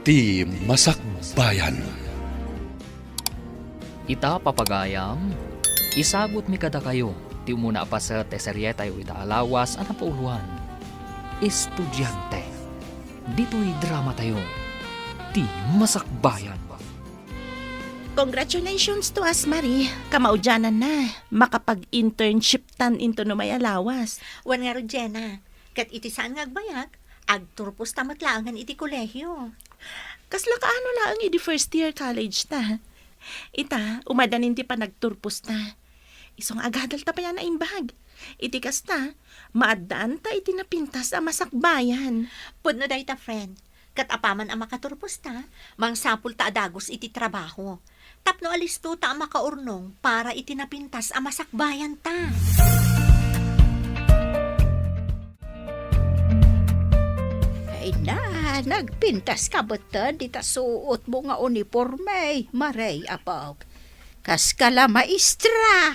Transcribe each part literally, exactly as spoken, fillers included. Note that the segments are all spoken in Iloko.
Ti Masakbayan. Ita, papagayam, isagutmi kadakayo ti umuna a paset ti serietayo ita a lawas a napauloan, Estudiante. Ditoy dramatayo, Ti Masakbayan. Congratulations to us, Marie. Kamaudianan na, makapag-internship tan into no may a lawas. Wen ngarud, Jenna, ket iti saan nga agbayag, agturposta met laengen iti kolehio. Kasla kaano laeng idi first year college ta? Ita, umaddanin ti panagturposta. Isu nga agadalta pay a naimbag. Iti kasta, maaddaanta iti napintas a masakbayan. Pudno dayta, friend. Ket apaman a makaturposta, mangsapulta a dagus iti trabaho. Tapno alistota a makaurnong para iti napintas a masakbayanta. Ay na, nagpintaska metten dita suotmo nga uniporme, Marie, apok. Kaska la maestra.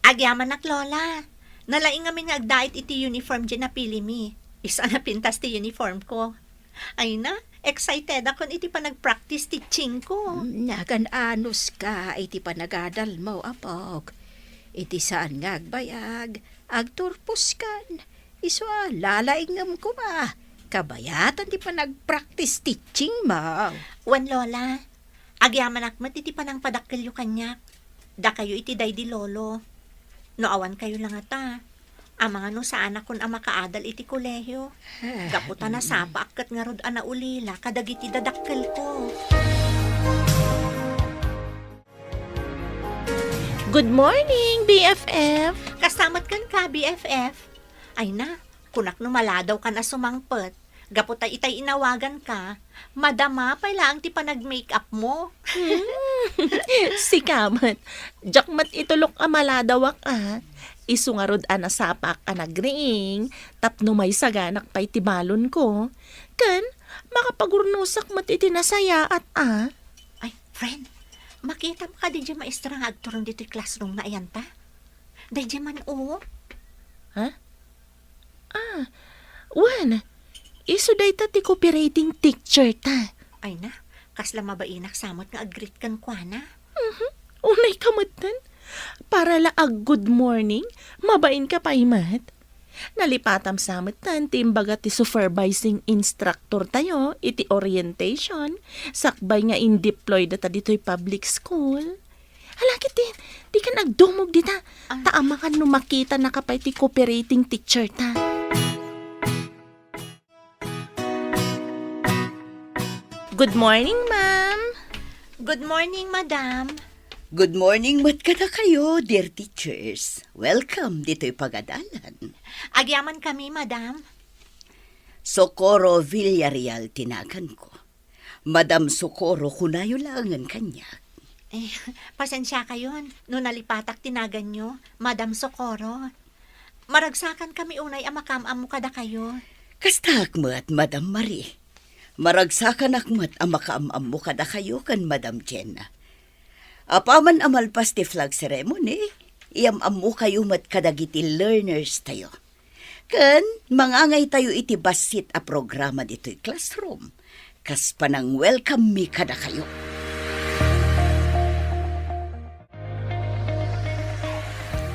Agyamanak, Lola. Nalaing ngamin nga agdait iti uniform diay napilimi. Isu a napintas ti uniformko. Ay na, excitedakon iti panagpractice teachingko. Nagan-anuska iti panagadalmo, apok. Iti saan nga agbayag, agturposkan. Isu a lalaingem koma, kabayatan ti panagpractice teachingmo. Wen, Lola, agyamanak met iti panangpadakkelyo kaniak. Dakayo iti daydi lolo. No awankayo la ngata, amangan no saanakon a makaadal iti kolehio. Gapu ta nasapaak ket ngarud a naulila kadagiti dadakkelko. Good morning, B F F! Kasta met kenka, B F F. Ay na, kunak no maladawkan a sumangpet. Gapu ta itay inawaganka, madama pay laeng ti panag-makeup mo. Hmm. Sika met, diak met itulok a maladawak a. Isu ngarud a nasapaak a nagriing, tapno maisaganak pay ti balonko. Ken, makapagurnosak met iti nasayaat a. Ay, friend, makitam kadi diay maestra nga agturong ditoy classroom nga ayanta? Daydiay man, o. Ha? Ah, wen, isu dayta ti copywriting teacher ta. Ay na, kasla mabainak sa met nga ag-greet kenkuana. Mhm. Unayka metten. Para la ag-good morning, mabainka pay met. Nalipatam sa metten ti imbaga ti supervising instructor tayo iti orientation, sakbay nga in-deploy data ditoy public school. Hala, ket di, dikan agdumog dita. Ah. Ta amangan no makitanaka pay ti copywriting teacher ta. Good morning, ma'am. Good morning, madam. Good morning met kadakayo, dear teachers. Welcome ditoy pagadalan. Agyamankami, madam. Socorro Villarreal ti naganko. Madam Socorro, kunayo laengen kaniak. Eh, pasensiakayon no nalipatak ti naganyo, Madam Socorro. Maragsakankami unay a makaam-ammo kadakayo. Kastaak met, Madam Marie. Maragsakanak met a makaam-ammo kadakayo ken Madam Jenna. Apaman a malpas ti flag ceremony, iyam-ammokayo met kadagiti learners tayo. Ken mangangaytayo iti bassit a programa ditoy classroom, kas panang-welcome mi kadakayo.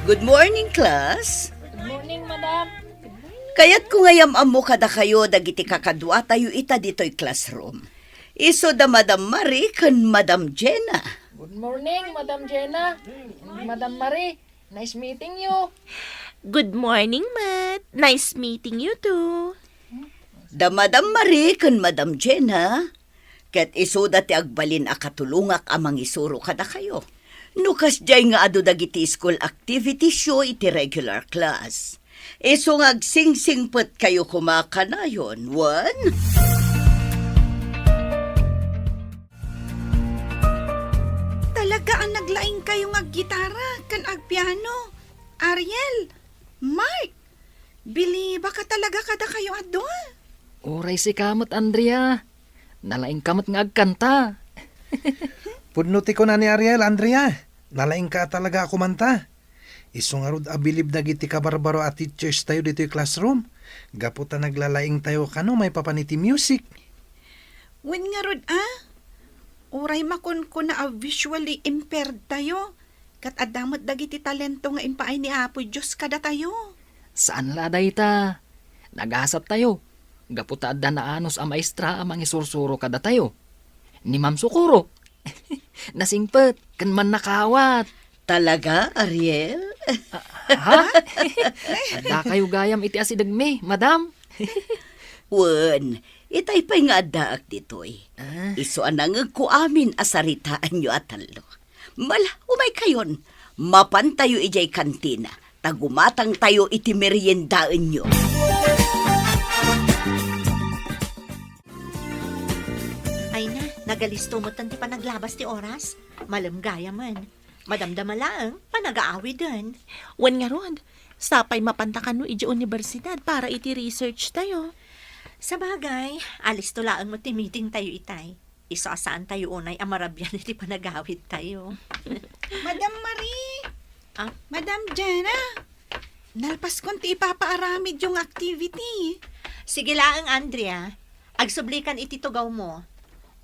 Good morning, class. Good morning, madam. Kayatko nga iyam-ammo kadakayo dagiti kakaduatayo ita ditoy classroom. Isu da Madam Marie ken Madam Jenna. Good morning, Madam Jenna. Madam Marie, nice meeting you. Good morning, Matt. Nice meeting you too. Da Madam Marie ken Madam Jenna, ket isuda ti agbalin a katulongak a mangisuro kadakayo. No kasdiay nga adu dagiti school activitiesyo iti regular class, isu nga agsingsingpetkayo koma kanayon, wen? Talaga a naglaingkayo nga aggitara ken agpiano. Ariel, Mark, bilibaka talaga kadakayo a dua. Uray sika met, Andrea. Nalaingka met nga agkanta. Pudno ti kuna ni Ariel, Andrea. Nalaingka talaga a kumanta. Isu ngarud a bilib dagiti kabarbaro a teachers tayo ditoy classroom. Gapu ta naglalaingtayo kano maipapan iti music. Wen ngarud a, uray makunkuna a visually impaired tayo, ket adda met dagiti talento nga impaay ni Apo Dios kadatayo. Saan la dayta. Nagasat tayo. Gapu ta adda naanus a maestra a mangisursuro kadatayo. Ni Ma'am Socorro. Nasingpet ken mannakaawat. Talaga, Ariel? Ha? Adda kayo gayam iti asidegmi, madam? Wen, itay pay nga addaak ditoy. Ah. Isu a nangegko amin a saritaanyo a tallo. Mala, umay kayon. Mapantayo idiay kantina. Ta gumatangtayo iti meriendaenyo. Ay na, nagalisto metten ti panaglabas ti oras. Malem gayamen. Madamdama laeng, panagaawiden. Wen ngarud, sapay mapanta kano idiay universidad para iti research tayo. Sabagay, alisto laeng met ti meeting tayo itay. Isu a saan tayo unay a marabian iti panagawid tayo. Madam Marie! Ah? Madam Jenna! Nalpaskon ti ipapaaramidyo nga activity. Sige laeng, Andrea. Agsublikan iti tugawmo.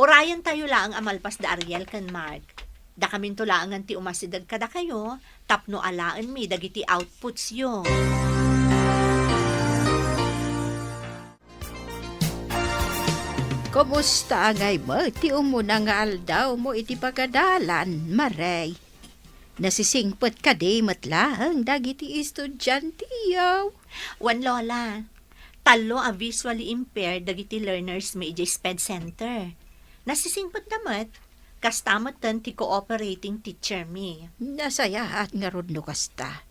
Urayen tayo laeng a malpas da Ariel ken Mark. Dakaminto laengen ti umasideg kadakayo tapno alaenmi dagiti outputsyo. Kumusta ngay met ti umuna nga aldawmo iti pagadalan, Marie? Nasisingpet kadi met laeng dagiti estudianteyo? Wen, Lola. Tallo a visually impaired dagiti learners mi idiay SPED Center. Nasisingpetda met, kasta metten ti cooperating teacher mi. Nasayaat ngarud no kasta.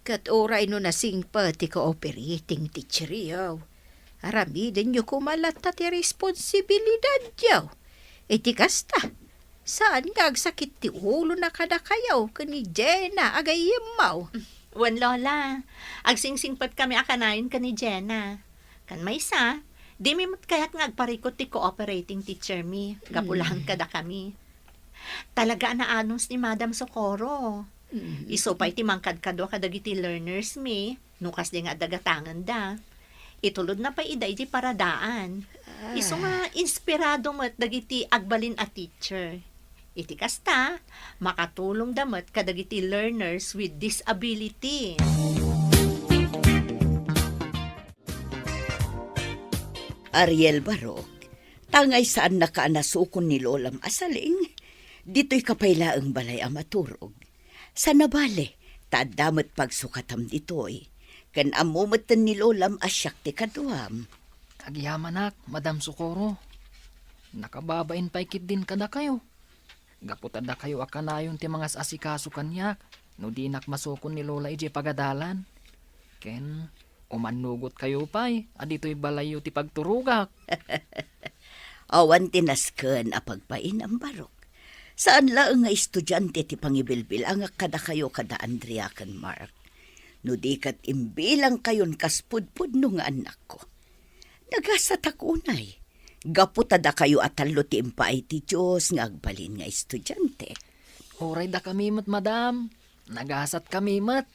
Ket uray no nasingpet ti cooperating teacheryo, aramidenyo koma latta ti responsibilidadyo. Iti kasta, saan nga agsakit ti ulona kadakayo ken ni Jenna a gayyemmo? Wen, Lola, agsingsingpetkami a kanayon ken ni Jenna. Ken maysa, dimi met kayat nga agparikut ti cooperating teacher mi, gapu laeng kadakami. Talaga a naanus ni Madam Socorro. Mm. Isu pay ti mangkadkadua kadagiti learners mi, no kasdi nga adda gatangenda. Itulodna pay ida iti paradaan. Ah. Isu nga inspirado met dagiti agbalin a teacher. Iti kasta, makatulongda met kadagiti learners with disability. Ariel Barok, tangay saannaka a nasukon ni Lolam a Saling, ditoyka pay laeng balay a maturog. Sana bale, ta adda met pagsukatam ditoy. Ken ammo metten ni Lolam a siak ti kaduam. Agyamanak, Madam Socorro. Nakababain pay ketdin kadakayo. Gapu ta dakayo a kanayon ti mangas-asikaso kaniak no dinak masukon ni Lola idiay pagadalan. Ken umannugotkayo pay a ditoy balayyo ti pagturogak. Awan ti nasken a pagbainam, Barok. Saan laeng nga estudiante ti pangibilbilangak kadakayo kada Andrea ken Mark. No di ket imbilangkayon kas pudpudno nga annakko. Nagasatak unay. Gapu ta dakayo a tallo ti impaay ti Dios nga agbalin nga estudiante. Uray dakami met, madam. Nagasatkami met.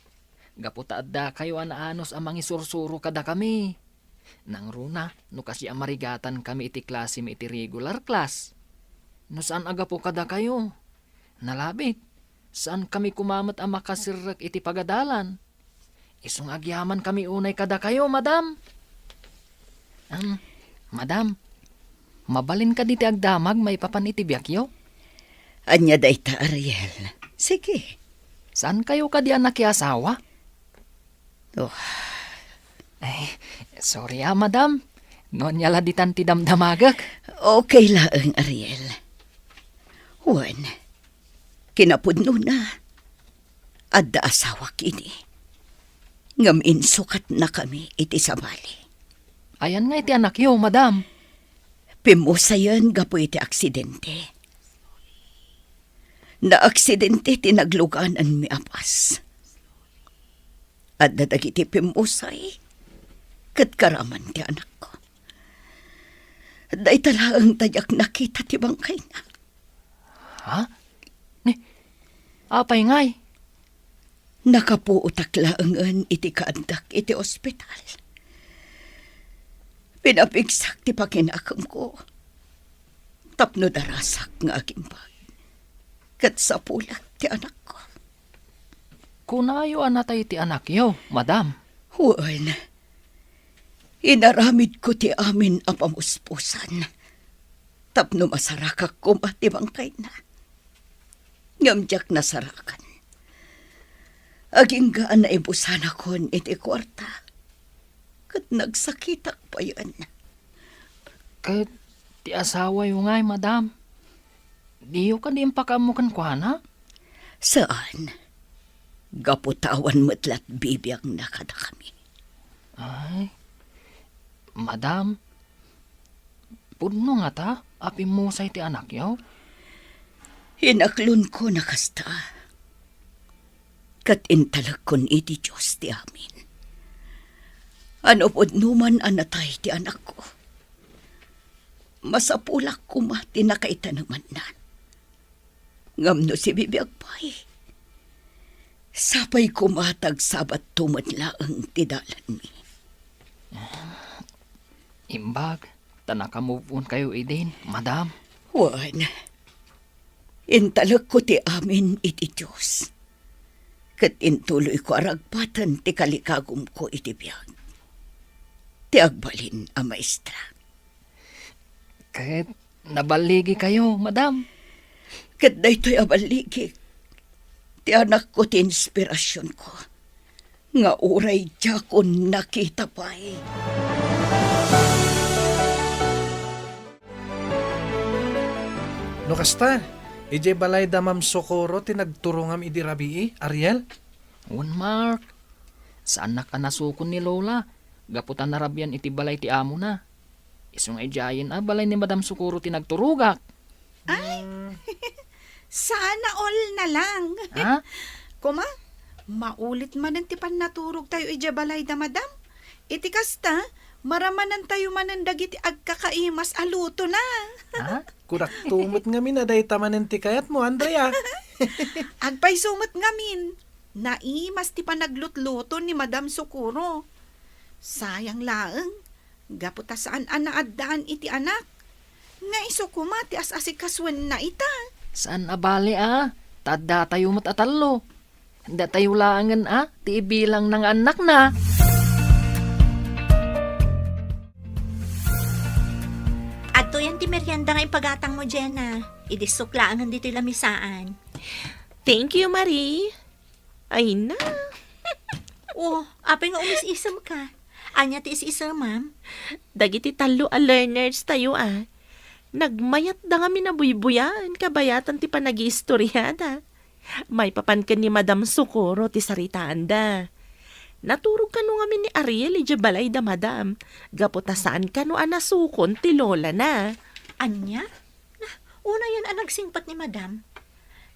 Gapu ta addakayo a naanus a mangisursuro kadakami. Nangruna, no kasdi a marigatankami iti klasemi iti regular class. No saan a gapu kadakayo, nalabit, saankami koma met a makasirrek iti pagadalan. Isu nga agyamankami unay kadakayo, madam. Am, madam, mabalin kadi ti agdamag maipapan iti biagyo? Ania dayta, Ariel? Sige. Saankayo kadi a nakiasawa? Oh. Ay, sorry a, madam. No ania la ditan ti damdamagek. Okay laeng, Ariel. Wen, kinapudnona, adda asawak idi. Ngem insukatnakami iti sabali. Ayan nga iti anakyo, madam? Pimmusayen gapu iti aksidente. Naaksidente ti naglugananmi a bus. Adda dagiti pimmusay ket karaman ti anakko. Dayta laeng ta diak nakita ti bangkayna. Ha? Ni, apay ngay? Nakapuotak laengen iti kaaddak iti ospital. Pinapigsak ti pakinakemko. Tapno darasak nga agimbag, ket sapulak ti anakko. Kunayo a natay ti anakyo, madam? Wen, inaramidko ti amin a pamuspusan tapno masarakak koma ti bangkayna. Ngem diak nasarakan. Agingga a naibusanakon iti kuarta, ket nagsakitak payen. Ket ti asawayo ngay, madam? Diyo kadi impakaammo kenkuana? Saan. Gapu ta awan met la ti bibiagna kadakami. Ay, madam, pudno ngata a pimmusay ti anakyo? Inaklonko a kasta, ket intalekkon iti Dios ti amin. A no pudno man a natay ti anakko, masapulak koma ti nakaitanemanna. Ngem no sibibiag pay, sapay koma ta agsabatto met laeng ti dalanmi. Imbag ta naka-move on kayo idin, madam? Wen, intalekko ti amin iti Dios, ket intuloyko a ragpaten ti kalikagumko iti biag. Ti agbalin a maestra. Ket naballigi kayo, madam? Ket daytoy a balligik, ti anakko ti inspirasionko, nga uray diakon nakita pay. No kasta, idiay balay da Ma'am Socorro ti nagturongam idi rabii, Ariel? Wen, Mark. Saannak a nasukon ni Lola, gapu ta narabian iti balay ti amona. Isu nga idiayen a balay ni Madam Socorro ti nagturogak. Ay, sana all na lang. Ha? Koma, maulit manen ti pannaturogtayo idiay balay da Madam. Iti kasta, maramanantayo manen dagiti agkakaimas a lutona. Ha? Kunak tumot ngamin a dayta manen ti kayatmo, Andrea. Agpayso met ngamin. Naimas ti panaglutluto ni Madam Socorro. Sayang laeng, gapu ta saan a naaddaan iti anak. Nga isu koma ti as-asikasuenna ita. Saan a bale a, ta addatayo met a tallo. Datayo laengen a, ti ibilangna nga annakna. Adtoyen ti merienda nga impagatangmo, Jenna. Idissok laengen ditoy lamisaan. Thank you, Marie. Ay na. Oh, apay nga umis-isemka? Ania ti is-isemam? Dagiti tallo a learners tayo a. Nagmayatda ngamin a buybuyaen kabayatan ti panagiistoriada. Maipapan ken ni Madam Socorro ti saritaanda. Naturog kano ngamin ni Ariel idiay balay da Madam, gapu ta saan kano a nasukon ti lolana. Ania? Nah, unayen a nagsingpet ni Madam.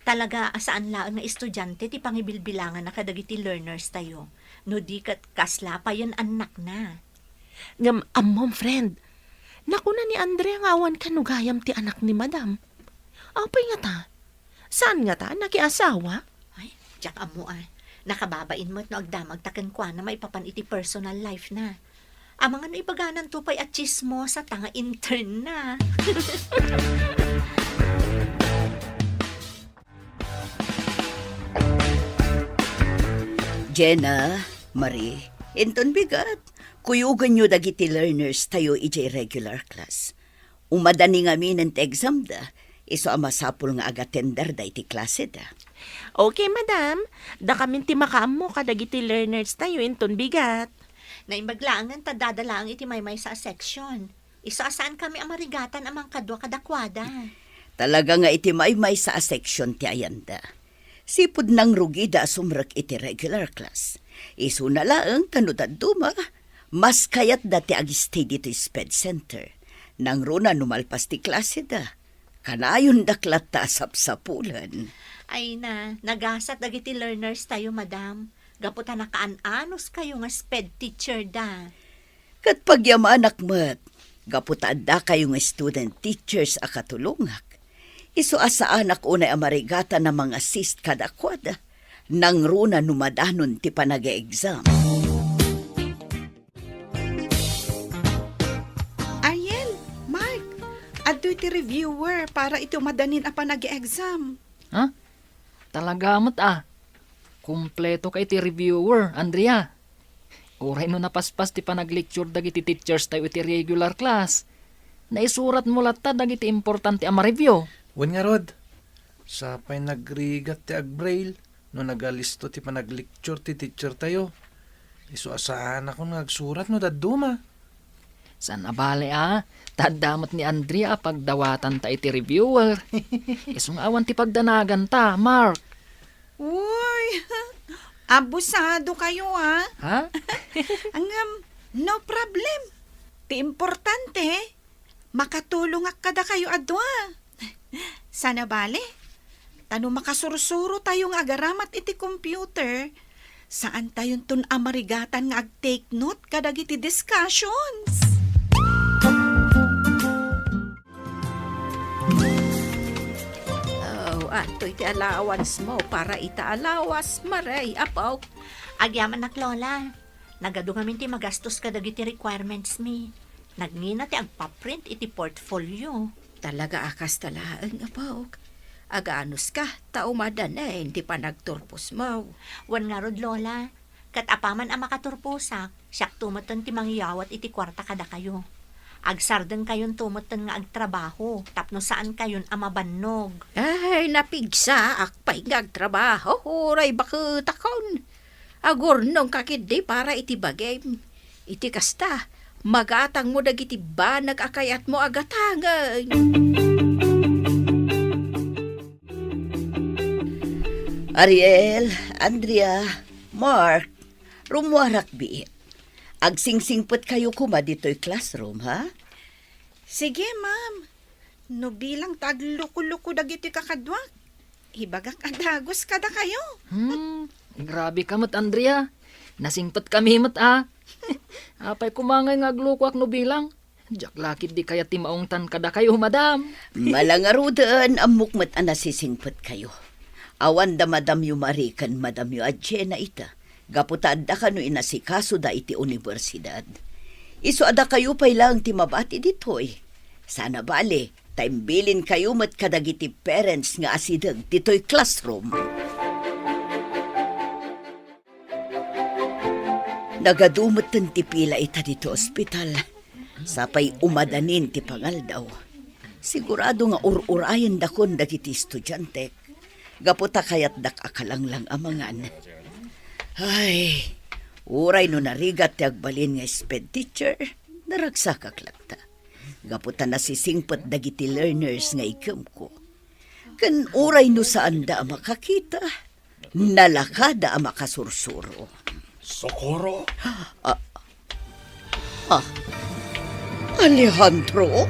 Talaga a saan laeng nga estudiante ti pangibilbilangana kadagiti learners tayo, no di ket kasla payen annakna. Ngem ammom, friend, nakuna ni Andrea nga awan kano gayam ti anak ni Madam. Apay ngata? Saan ngata a nakiasawa? Ay, diak ammo a. Nakababain met no agdamagta kenkuana maipapan iti personal life na. Amangan no ibagananto pay a tsismosa ta nga intern na. Jenna, Marie, inton bigat, kuyogenyo dagiti learners tayo idiay regular class. Umadani ngaminen ti exam da, isu a masapul nga agatenderda iti klaseda. Okay, madam. Dakamin ti makaammo kadagiti learners tayo inton bigat. Naimbag laengen ta addada laeng iti maymaysa a section. Isu a saan kami a marigatan a mangkadua kadakuada. Talaga nga iti maymaysa a section ti ayanda. Sipud nangrugida a sumrek iti regular class. Isuna laeng ta no dadduma, mas kayatda ti ag-stay ditoy SPED Center. Nangruna no malpas ti klaseda, kanayondak latta a sapsapulen. Ay na, nagasat dagiti learners tayo, madam. Gapu ta nakaan-anos kayo nga SPED teacher da. Ket pagyamanak met, gapu ta adda kayo nga student teachers a katulongak. Isu a saanak unay a marigatan a mang-assist kadakuada, nangruna no madanon ti panag-exam. Ariel, Mark, Ditoy ti reviewer para iti umadanin a panag-exam. Ha? Talaga met a. Kumpleto ka iti reviewer, Andrea. Uray no napaspas ti panaglecture dagiti teachers tayo iti regular class, naisuratmo latta dagiti importante a ma-review. Wen ngarud, sapay nagrigat ti agbraille no nagalisto ti panaglecture ti teacher tayo. Isu a saanakon nga agsurat no dadduma. Saan a bale a, ta adda met ni Andrea a pagdawatanta iti reviewer. Isu nga awan ti pagdanaganta, Mark. Uy, abusado kayo, ah. Ha? Ngem, no problem. Ti importante, makatulongak kadakayo a dua. Saan a bale, ta no makasursuro tayo nga agaramat iti computer, saan tayonton a marigatan nga ag-take note kadagiti discussions. Oh, adtoy ti allowance mo para ita a lawas, Maray, apo. Agyamanak, Lola. Nagadu ngamin ti magastos kadagiti requirements mi. Nagngina ti agpaprint iti portfolio. Talaga a kasta laeng, apo. Aganuska, ta umadanen ti panagturpos mo. Wen ngarud, Lola, ket apaman a makaturposak, siakto metten ti mangyawat iti kuarta kadakayo. Agsardengkayonto metten nga agtrabaho tapno saankayon a mabannog. Ay, napigsaak pay nga agtrabaho, uray baketakon. Agurnongka ketdi para iti bagim. Iti kasta, magatangmo dagiti banag a kayatmo a gatangen. Ariel, Andrea, Mark, rummuarak biit. Agsingsingpetkayo koma ditoy classroom, ha? Sige, ma'am. No bilang ta agluko-luko dagiti kakaduak, ibagak a dagus kadakayo. Hmm, grabe ka met, Andrea. Nasingpetkami met, ah. Apay koma ngay nga aglukoak no bilang? Diak la ketdi kayat ti maungtan kadakayo, madam. Malangaruden, ammok met a nasisingpetkayo. Awan da madamyo Marie ken madamyo a Jenna ita, gapu ta adda kano inasikasoda iti universidad. Isu a dakayo pay laeng ti mabati ditoy. Saan a bale, ta imbilinkayo met kadagiti parents nga asideg ditoy classroom. Nagadu metten ti pila ita ditoy ospital. Sapay umadanin ti pangaldaw. Sigurado nga ur-urayendakon dagiti estudiantek. Gapu ta kayatdak a kalanglang a mangan. Ay, uray no narigat ti agbalin nga sped teacher, naragsakak latta. Gapu ta nasisingpet dagiti learners nga ikemko. Ken uray no saanda a makakita, nalakada a makasursuro. Socorro? Ah, ah, Alejandro?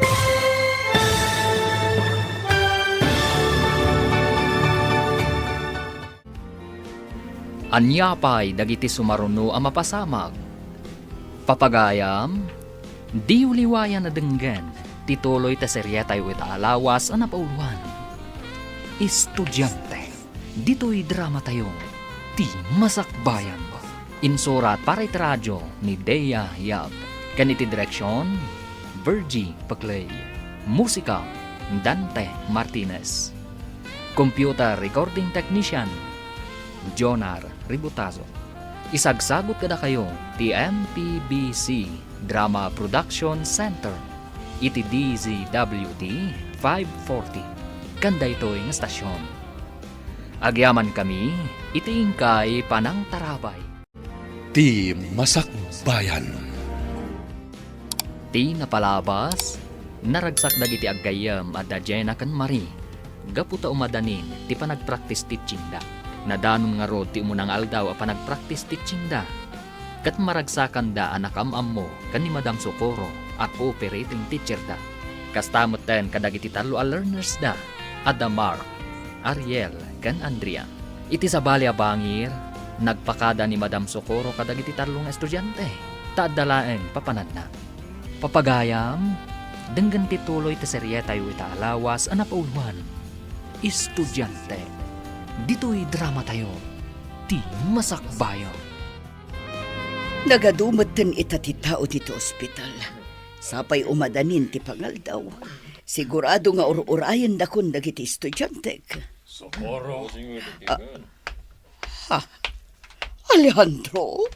Ania pay dagiti sumaruno a mapasamak? Papagayam, diyo liwayan a denggen ti tuloy ta serietayo ita a lawas a napauluan. Estudiante. Ditoy dramatayo, Ti Masakbayan. Insurat para iti radio ni Dea Yap. Ken iti direksion, Virgie Paclay. Musika, Dante Martinez. Computer recording technician, Jonar Ributazo. Isagsagut kadakayo ti M P B C Drama Production Center iti D Z W T five forty. Ken daytoy nga stasyon. Agyamankami iti inkay panangtarabay. Ti Masakbayan. Ti napalabas, naragsak dagiti aggayyem a da Jenna ken Marie gapu ta umadanin ti panagpractice teachingda. Nadanon ngarud ti umuna nga aldaw a panagpractice teachingda, ket maragsakanda a nakam-ammo ken ni Madam Socorro a cooperating teacherda. Kasta metten kadagiti tallo a learnersda, adda Mark, Ariel, ken Andrea. Iti sabali a bangir, nagpakada ni Madam Socorro kadagiti tallo nga estudiante, ta adda laeng papananna. Papagayam, denggen ti tuloy ti serietayo ita a lawas a napauluan. Estudiante. Ditoy dramatayo, Ti Masakbayan. Nagadu metten ita ti tao ditoy ospital. Sapay umadanin ti pangaldaw, Sigurado nga ur-urayendakon dagiti estudiantek. Socorro. Ha? Alejandro?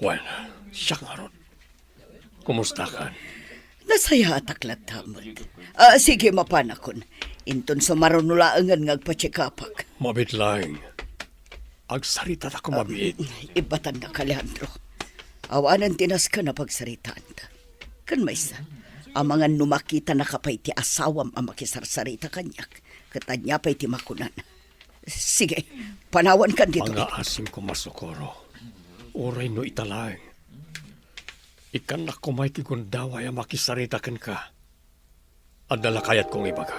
Wen, siak ngarud. Kumustakan? Nasayaatak latta met. Ah, sige, mapanakon. Inton sumaruno laengen nga agpa-check-upak. Mabiit laeng. Agsaritatak mabiit. Ibbatannak, Alejandro. Awanen ti nasken a pagsaritaanta. Ken maysa, amangan no makitanaka pay ti asawam a makisarsarita kaniak, ket ania pay ti makunana? Sige, panawankan ditoy. Pangngaasim koma, Socorro. Uray no ita laeng. Ikkannak koma iti gundaway a makisarita kenka. Adda la kayatko nga ibaga.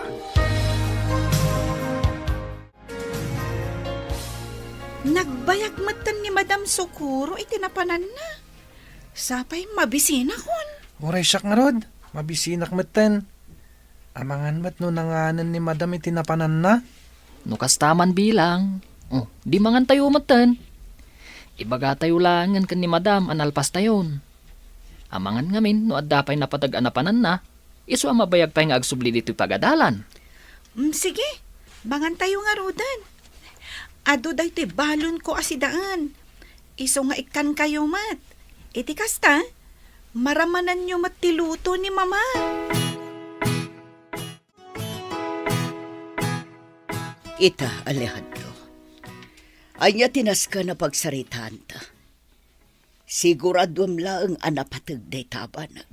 Nagbayag metten ni Madam Socorro iti napananna. Sapay mabisinakon. Uray siak ngarud, mabisinak metten. Amangan met no nanganen ni Madam iti napananna? No kasta man bilang, oh, di mangantayo metten. Ibagatayo laengen ken ni Madam a nalpastayon. Amangan ngamin no adda pay napateg a napananna, isu a mabayag pay nga agsubli ditoy pagadalan. Mm, sige, mangantayo ngaruden. Adu daytoy balonko a sidaen. Isu nga ikkankayo met. Iti kasta, maramananyo met ti luto ni Mama. Ita, Alejandro. Ania ti nasken a pagsaritaanta? Siguraduem laeng a napateg dayta a banag,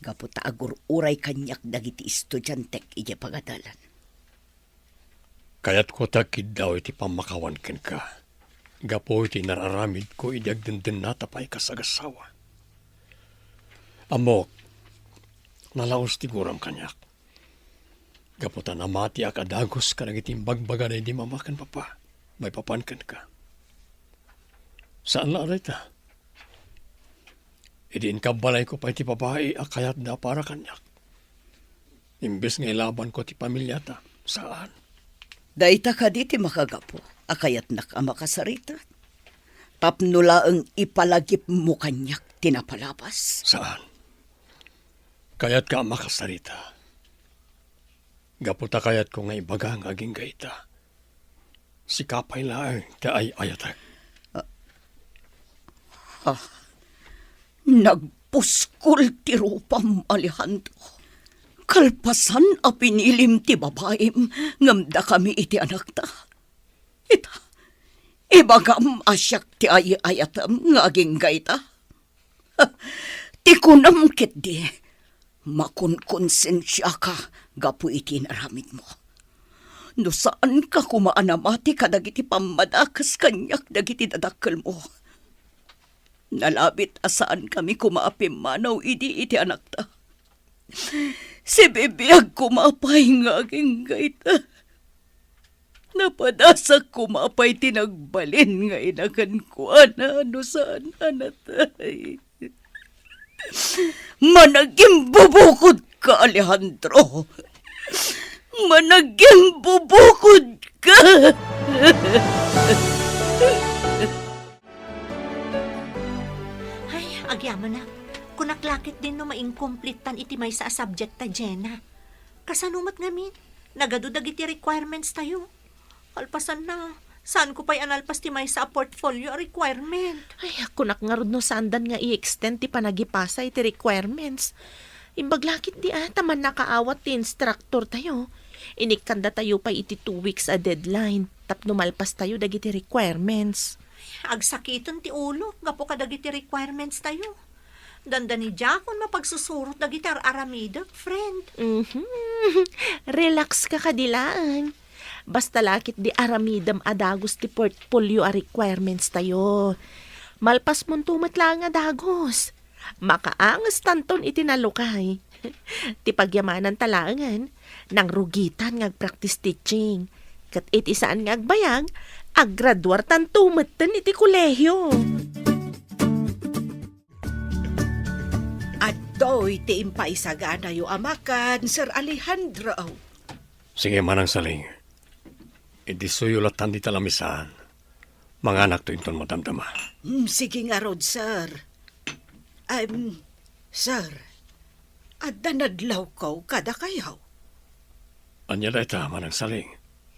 gapu ta agur-uray kaniak dagiti estudiantek idiay pagadalan. Kayatko ti agkiddaw iti pammakawan kenka, gapu iti nar-aramidko idi agdendennata pay kas agassawa. Ammok, nalaus ti guram kaniak. Gapu ta namatiak a dagus kadagiti imbagbaga daydi mama ken papa maipapan kenka. Saan la a dayta. Idi inkabbalayko pay ti babai a kayatda para kaniak, imbes nga ilabanko ti pamiliata, saan. Dayta kadi ti makagapu a kayatnak a makasarita? Tapno laeng ipalagipmo kaniak ti napalabas? Saan. Kayatka a makasarita. Gapu ta kayatko nga ibaga nga agingga ita. Sika pay laeng ti ay-ayatek. Ah, ah, nagpuskol ti rupam, Alejandro. Kalpasan a pinilim ti babaim, ngem dakami iti anakta. Ita, ibagam a siak ti ay-ayatem nga agingga ita. Ti kunam ketdi, makunkonsensiaka gapu iti inaramidmo. No saanka koma a namati kadagiti pammadakes kaniak dagiti dadakkelmo. Nalabit a saankami koma a pimmanaw idi iti anakta. Sibibiag koma pay nga agingga ita. Napadasak koma pay ti nagbalin nga ina kenkuana no saan a natay. Managimbubukodka, Alejandro. Managimbubukodka. Ay, agyamanak. Kunak la ketdin no maingkomplittan iti maysa a subject ta, Jena. Kasano met ngamin? Nagadu dagiti requirements tayo. Kalpasanna, saanko pay a nalpas ti maysa a portfolio a requirement. Ay, kunak ngarud no saandan nga i-extend ti panagipasa iti requirements. Imbag la ketdi a, ta mannakaawat ti instructor tayo. Inikkanda tayo pay iti two weeks a deadline tapno malpas tayo dagiti requirements. Agsakiten ti ulo gapu kadagiti requirements tayo. Dandani diakon mapagsusurot dagiti ar-aramidek, friend. Mhm. Relax ka kadi laeng. Basta la ketdi aramidem a dagus ti portfolio a requirements tayo. Malpasmonto met laeng a dagus. Makaangestanton iti nalukay. Ti pagyamananta laengen, nangrugitan nga agpractice teaching. Ket iti saan nga agbayag, aggraduartanto metten iti kolehio. Adtoy ti impaisaganayo a makan, Sir Alejandro. Sige, Manang Saling. Idisuyo lattan dita lamisaan. Manganakto inton madamdama. Hmm, sige ngarud, sir. Em, sir, adda nadlawko kadakayo. Ania dayta, Manang Saling?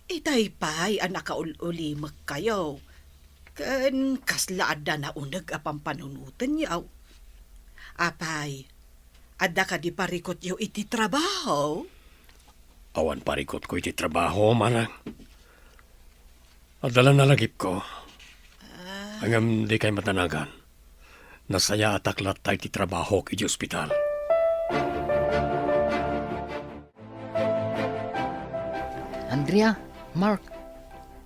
Itay pay a nakaul-ulimekkayo. Ken kasla adda nauneg a pampanunotenyo. Apay, adda kadi parikutyo iti trabaho? Awan parikutko iti trabaho, Manang. Adda la nalagipko. Ah. Ngem dikay madanagan. Nasayaatak latta iti trabahok iti ospital. Andrea, Mark,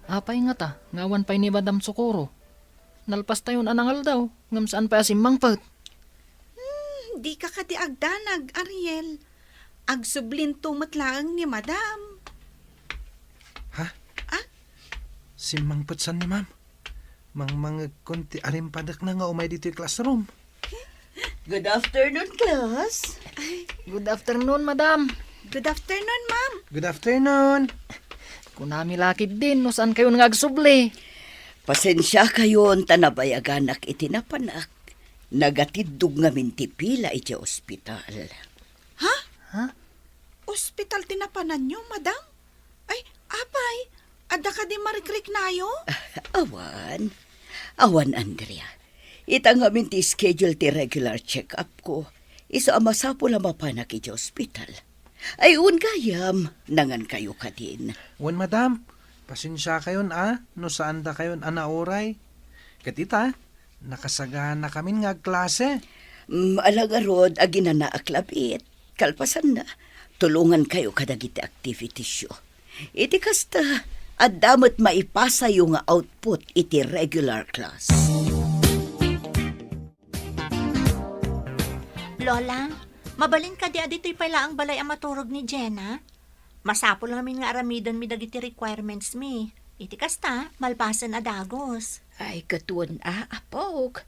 apay ngata nga awan pay ni Madam Socorro? Nalpastayon a nangaldaw, ngem saan pay a simmangpet. Hmm, dika kadi agdanag, Ariel. Agsublinto met laeng ni Madam. Ha? Ah? Simmangpet san ni Ma'am? Mangmangegkon ti arimpadekna nga umay ditoy classroom. Good afternoon, class. Ay, good afternoon, madam. Good afternoon, ma'am. Good afternoon. Kunami la ketdin no saan kayon nga agsubli. Pasensiakayon ta nabayaganak iti napanak. Nagatiddog ngamin ti pila iti ospital. Ha? Ha? Ospital ti napananyo, madam? Ay, apay, adda kadi marikriknayo? Awan. Awan, Andrea. Ita ngamin ti schedule ti regular check-up ko. Isu a masapul a mapanak iti ospital. Ay, wen gayam, nangankayo kadin. Wen, madam, pasensiakayon a no saandakayon a nauray. Ket ita, nakasaganakamin nga agklase. Mm, ala ngarud, aginanaak labiit. Kalpasanna, tulongankayo kadagiti activitiesyo. Iti kasta, adda met maipasayo nga output iti regular class. Lola, mabalin kadi a ditoy pay laeng balay a maturog ni Jenna? Masapul ngamin nga aramidenmi dagiti requirements mi. Iti kasta, malpasen a dagus. Ay, ket wen a, apok.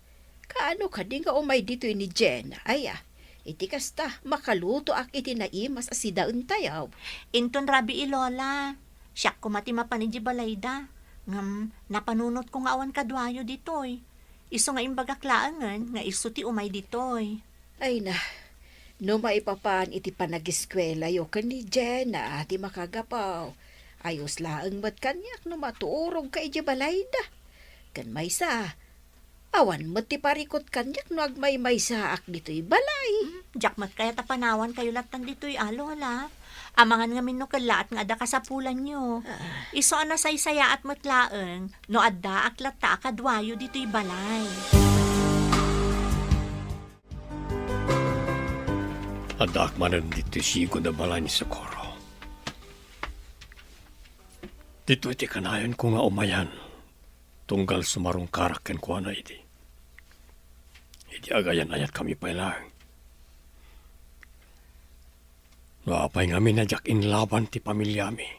Kaano kadi nga umay ditoy ni Jenna, aya? Iti kasta, makalutoak iti naimas a sidaentayo. Inton rabii, Lola. Siak koma ti mapan idiay balayda. Ngem, napanunotko nga awan kaduayo ditoy. Isu nga imbagak laengen nga isu ti umay ditoy. Ay na, no maipapan iti panagiskuelayo ken ni Jenna ti makagapu, ayos laeng met kaniak no maturogka idiay balayda. Ken maysa, awan met ti parikut kaniak no agmaymaysaak ditoy balay. Hmm, diak met kayat a panawankayo lattan ditoy a, Lola. Amangan ngamin no kellaat nga adda kasapulanyo. Ah. Isu a nasaysayaat met laeng no addaak latta a kaduayo ditoy balay. Addaak manen ditoy sigon a balay ni Socorro. Ditoy ti kanayonko nga umayan, tunggal sumarungkarak kenkuana idi. Idi agayan-ayatkami pay laeng. No apay ngamin a diak inlaban ti familiami,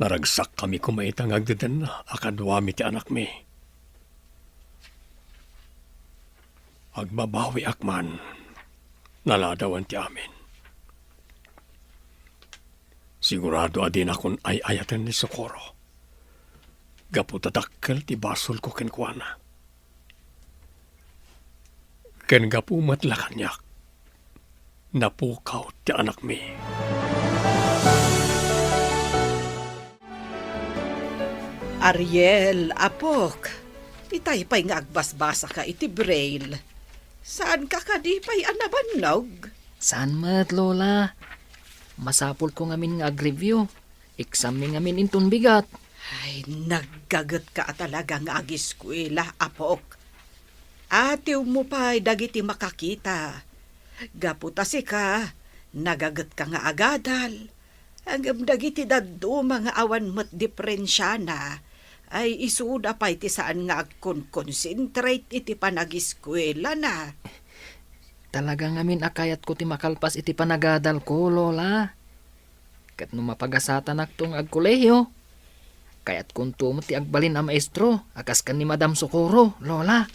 naragsakkami koma ita nga agdedenna a kaduami ti anakmi. Agbabawiak man, naladawan ti amin. Sigurado a dinakon ay-ayaten ni Socorro. Gapu ta dakkel ti basolko kenkuana. Ken gapu met la kaniak, napukaw ti anakmi. Ariel, apok, itay pay nga agbasbasaka iti braille. Saanka kadi pay a nabannog? Saan met, Lola. Masapulko ngamin nga ag-review. Exam-mi ngamin inton bigat. Ay, naggagetka a talaga nga agiskuela, apok. Atiwmo pay dagiti makakita. Gapu ta sika, nagagetka nga agadal. Ngem dagiti dadduma nga awan met diperensiana, ay isuda pay ti saan nga agkonkonsentrate iti panagiskuelana. Talaga ngamin a kayatko ti makalpas iti panagadalko, Lola. Ket no mapagasatanakto nga agkolehiyo, kayatkonto met ti agbalin a maestro a kas ken ni Madam Socorro, Lola.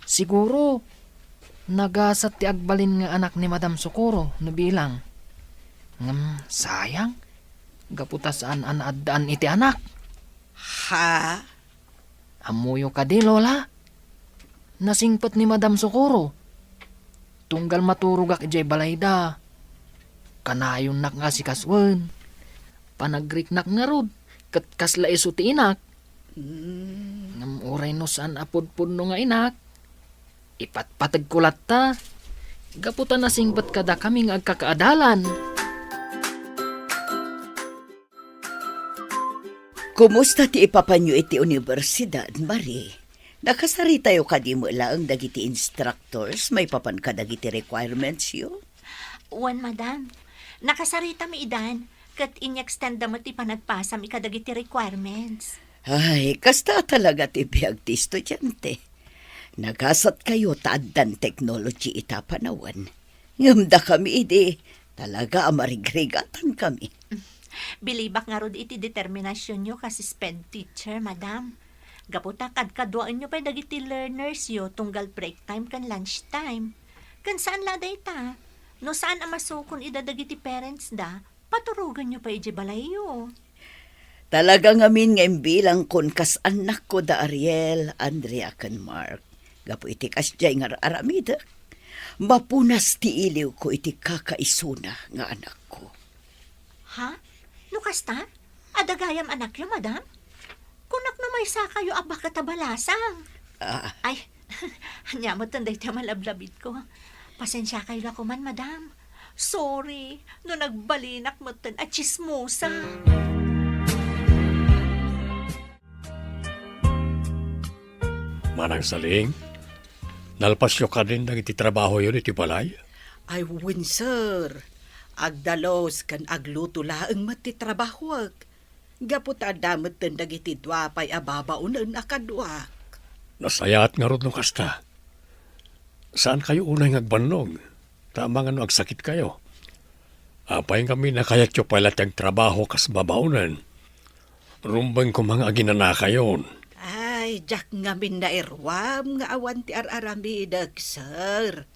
Siguro, nagasat ti agbalin nga anak ni Madam Socorro no bilang. Ngem, sayang, gapu ta saan a naaddaan iti anak. Ha? Ammoyo kadi, Lola? Nasingpet ni Madam Socorro. tunggal maturogak idiay balayda. Kanayonnak nga asikasoen. Panagriknak ngarud, ket kasla isu ti inak. Mm. Ngem uray no saan a pudpudno nga inak, ipatpategko latta. Gapu ta nasingpet kadakami nga agkakaadalan. Kumusta ti ipapanyo iti universidad, Marie? Nakasaritayo kadi met laeng dagiti instructors maipapan kadagiti requirements yo? Wen, madam. Nakasaritami idan, ket in-extend da met ti panagpasami kadagiti requirements. Ay, kasta talaga ti biag ti estudiante. Nagasatkayo ta addan technology ita panawen. Ngem dakami idi, talaga a marigrigatankami. Bilibak ngarud iti determinasionyo kas SPED teacher, madam. Gapu ta kadkaduaenyo pay dagiti learnersyo tunggal break time ken lunch time. Ken saan la dayta, no saan a masukon ida dagiti parents da, paturoganyo pay idiay balayyo. Talaga ngamin nga imbilangkon kas annakko da Ariel, Andrea, ken Mark. Gapu iti kasdiay nga ar-aramidek, mapunas ti iliwko iti kakaisuna nga anakko. Ha? No kasta, adda gayam anakyo, madam? Kunak no maysakayo a baket a balasang. Ah. Ay, ania met daytoy a malablabitko. Pasensiakayo la koman, madam. Sorry, no nagbalinak metten a tsismosa. Manang Saling, nalpasyo kadin dagiti trabahoyo iti balay? Ay, wen, sir. Agdalus ken agluto laeng met ti trabahoek. Gapu ta adda metten dagiti dua pay a babaonen a kaduak. Nasayaat ngarud no kasta. Saankayo unay nga agbannog, ta amangan no agsakitkayo. Apay ngamin a kayatyo pay la ti agtrabaho kas babaonen? Rumbeng koma nga aginanakayon. Ay, diak ngamin nairuam nga awan ti ar-aramidek, sir.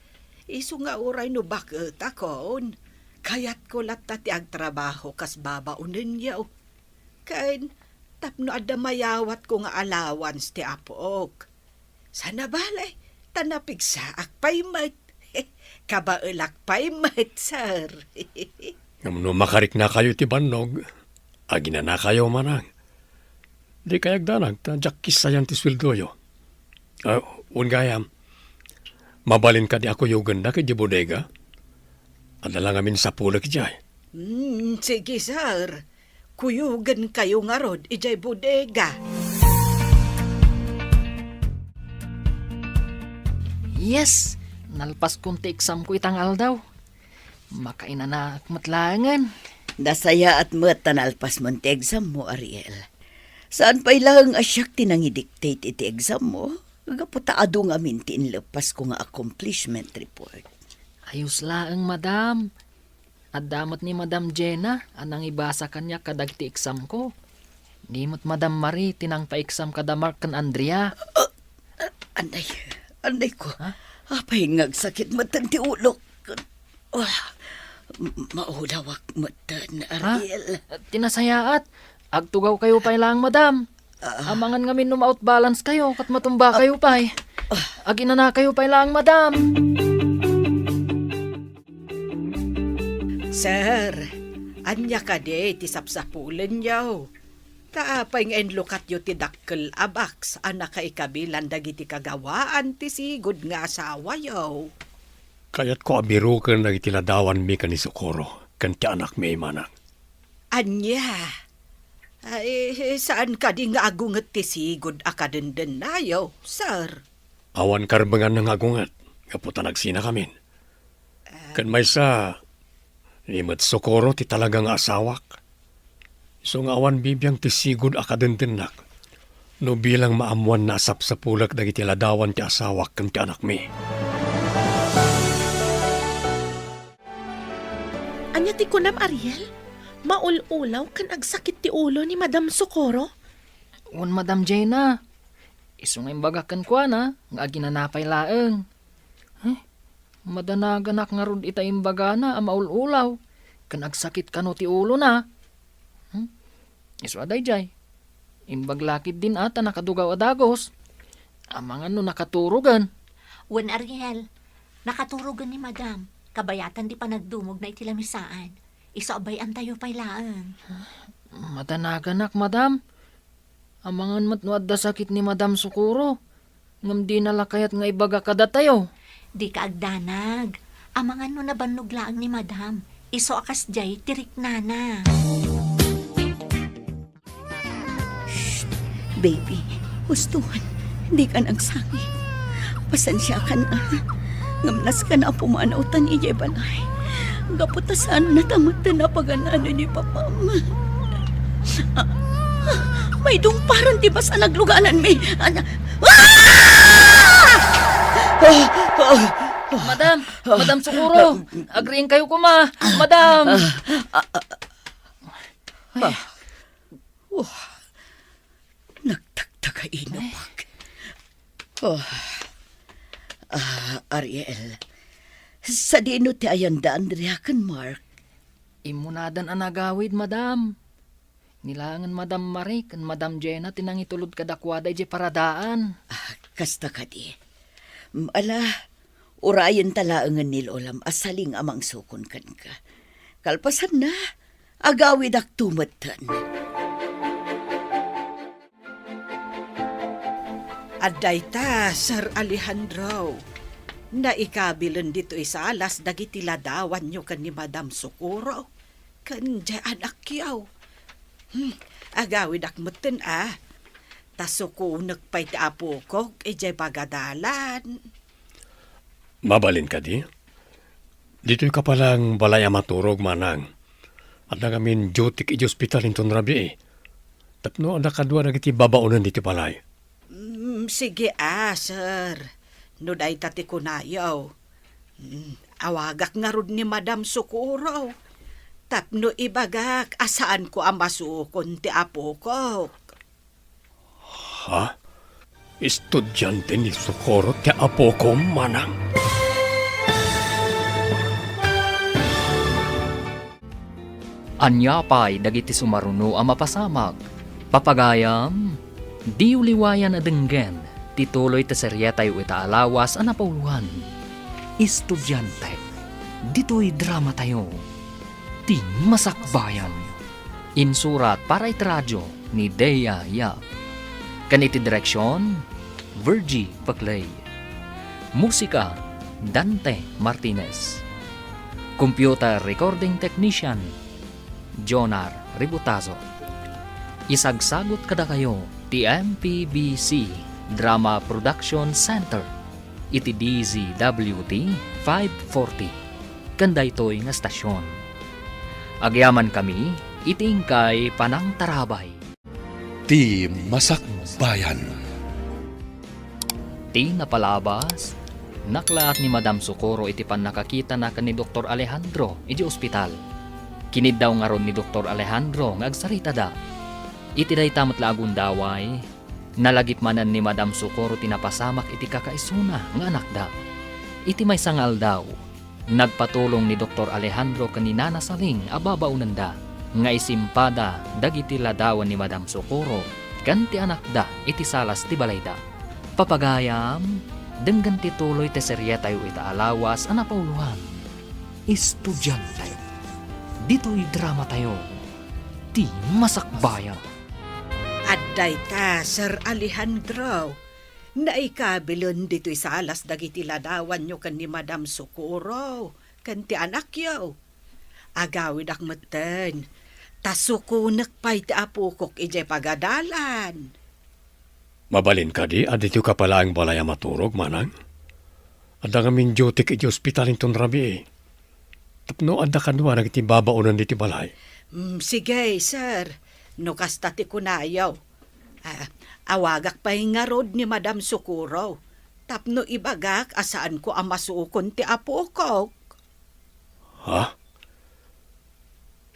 Isu nga uray no baketakon, kayatko latta ti agtrabaho kas babaonenyo. Ken tapno adda mayawatko nga allowance ti apok. Sana bale, ta napigsaak pay met. Kabaelak pay met, sir. Ngem no makariknakayo iti bannog, aginanakayo manang. Dikay agdanag ta diak kissayan ti sueldoyo. Ah, wen gayam, mabalin kadi a kuyogendak idiay bodega? Adda la ngamin sapulek idiay. Hmm, sige, sir. Kuyogenkayo ngarud idiay bodega. Yes, nalpaskon ti examko ita nga aldaw. Makainanaak met laengen. Nasayaat met ta nalpasmon ti exammo, Ariel. Saan pay laeng a siak ti nangidictate iti exammo, gapu ta adu ngamin ti inleppasko nga accomplishment report. Ayos laeng, madam. Adda met ni Madam Jenna a nangibasa kaniak kadagiti examko. Ni met Madam Marie ti nangpa-exam kada Mark ken Andrea. Ah, ah, anay, anay ko. Ha? Apay nga agsakit metten ti ulok. Ah, m-, maulawak metten, ha? Ariel. Ti nasayaat, agtugawkayo pay laeng, madam. Ah. Amangan ngamin no ma-out balance kayo, ket matumba kayo pay. Ah. Aginanakayo pay laeng, madam. Sir, ania kadi ti sapsapulenyo? Ta apay nga inlukatyo ti dakkel a box a nakaikabilan dagiti kagawaan ti sigud nga asawayo? Kayatko a biroken dagiti ladawanmi ken ni Socorro ken ti anakmi, manang. Ania? Ay, saan kadi nga agunget ti sigud a kadendennayo, sir? Awan karbenganna nga agunget, gapu ta nagsinakamin. Ken maysa, ni met Socorro ti talaga nga asawak. Isu nga awan bibiang ti sigud a kadendennak no bilang maammoanna a sapsapulek dagiti ladawan ti asawak ken ti anakmi. Ania ti kunam, Ariel? Maul-ulaw ken agsakit ti ulo ni Madam Socorro? Wen, Madam Jenna. Isu nga imbagak kenkuana nga aginana pay laeng. Huh? Madanaganak ngarud ita imbagana a maul-ulaw ken agsakit kano ti ulona. Hmm? Isu a daydiay. Imbag la ketdin a ta nakadugaw a dagus. Amangan no nakaturogen. Wen, Ariel, Nakaturogen ni Madam. Kabayatan di panagdumogna iti lamisaan. Isu a bay-antayo pay laeng. Madanaganak, Madam. Amangan met no adda sakit ni Madam Socorro, ngem dina la kayat nga ibaga kadatayo. Dika agdanag. Amangan no nabannog laeng ni Madam. Isu a kasdiay ti riknana. Shh! Baby, husto, dika nagsangi. Pasensiakan, a. Ngem nasken a pumanawtan idiay balay. Gapu ta saannata metten a pagan-anen ni Papam. Ah, ah, maidungparan ti basa a naglugalanmi. Ah! Ah! Ah! Ah! Madam! Madam Socorro! Agriingkayo koma! Madam! Ah! Ah! Ah! Ay. Ah! Oh, nagtagtagainupak. Oh. Ah, Ariel, sadino ti ayan da Andrea ken Mark? Immunadan a nagawid, Madam. Ni laengen Madam Marie ken Madam Jenna ti nangitulod kadakuada idiay paradaan. Ah, kasta kadi. Mm, ala, urayenta laengen ni Lolam a saling a mangsukon kenka. Kalpasanna, agawidakto metten. Adda ita, Sir Alejandro. Naikabilen ditoy salas dagiti ladawanyo ken ni Madam Socorro ken diay anakyo. Hmm, agawidak metten, a. Ta sukonek pay ti apokok idiay pagadalan. Mabalin kadi? Ditoy ka pay laeng balay a maturog, manang. Adda ngamin dutyk idiay ospital inton rabii. Tapno adda kadua dagiti babaonen ditoy balay. Mm, sige, a, sir. No dayta ti kunayo. Mm, awagak ngarud ni Madam Socorro. Tapno ibagak a saanko a masukon ti apokok. Ha? Estudiante ni Socorro ti apokom, manang? Ania pay dagiti sumaruno a mapasamak? Papagayam, diyo liwayan a denggen ti tuloy ti serietayo ita a lawas a napauloan. Estudiante, ditoy dramatayo. Ti Masakbayan. Insurat para iti radio ni Dea Yap. Ken iti direksion, Virgie Paclay. Musika, Dante Martinez. Computer recording technician, Jonar Ributazo. Isagsagut kadakayo ti M P B C Drama Production Center iti D Z W T five forty ken daytoy nga estasion. Agyamankami iti inkay panangtarabay. Ti Masakbayan. Ti napalabas, naklaat ni Madam Socorro iti pannakakitana ken ni Doktor Alejandro idiay ospital. Kiniddaw ngarud ni Doktor Alejandro nga agsaritada. Iti dayta met la a gundaway, nalagip manen ni Madam Socorro ti napasamak iti kakaisuna nga anakda. Iti maysa nga aldaw, nagpatulong ni Doktor Alejandro ken ni Nana Saling a babaonenda nga isimpada dagiti ladawan ni Madam Socorro ken ti anakda iti salas ti balayda. Papagayam, denggen ti tuloy ti serietayo ita a lawas a napauloan. Estudiante. Ditoy dramatayo, Ti Masakbayan. Adda ita, Sir Alejandro. Naikabilen ditoy salas dagiti ladawanyo ken ni Madam Socorro ken ti anakyo. Agawidak metten, ta sukonek pay ti apokok idiay pagadalan. Mabalin kadi a ditoy ka pay laeng balay a maturog, manang? Adda ngamin dutyk iti ospital inton rabii. Tapno adda kadua dagiti babaonen ditoy balay. Mm, sige, sir. No kasta ti kunayo. Ah, awagak pay ngarud ni Madam Socorro tapno ibagak a saanko a masukon ti apokok. Ha?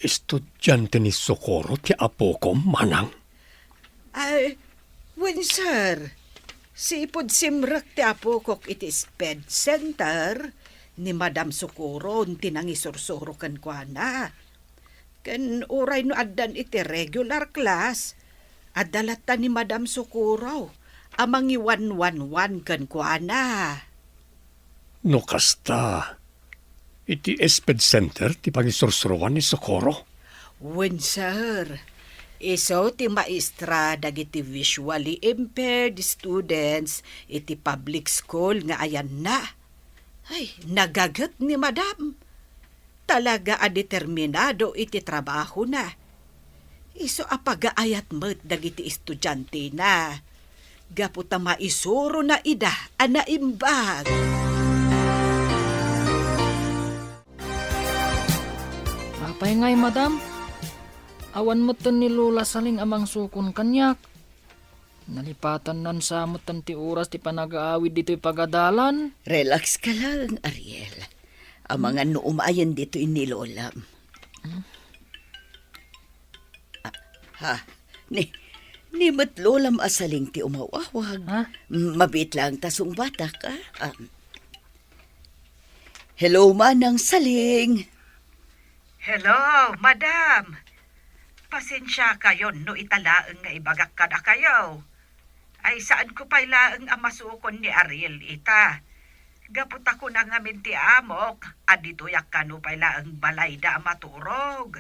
Estudiante ni Socorro ti apokom, manang? Ay, wen, sir. Sipud simrek ti apokok iti SPED Center, ni Madam Socorro ti nangisursuro kenkuana. Ken uray no addan iti regular class, adda latta ni Madam Socorro a mangiwanwanwan kenkuana. No kasta, iti SPED Center ti pangisursuroan ni Socorro? Wen, sir. Isu ti maestra dagiti visually impaired students iti public school nga ayanna. Ay, nagaget ni Madam. Talaga a determinado iti trabahona. Isu a pagaayat met dagiti estudiantena, gapu ta maisurona ida a naimbag. Apay ngay, madam? Awan metten ni Lola Saling a mangsukon kaniak. Nalipatannan sa metten ti oras ti panagaawid ditoy pagadalan. Relax ka lang, Ariel. Amangan no umayen ditoy ni Lolam. Ah, ha? Ni, ni met Lolam a Saling ti umawawag. Ha? M-, mabiit lang ta sungbatak, ah. Ah. Hello, Manang Saling. Hello, madam. Pasensiakayon no ita laeng nga ibagak kadakayo. Ay, saanko pay laeng a masukon ni Ariel ita. Gapu ta kuna ngamin ti amok a ditoyak kano pay laeng balayda a maturog.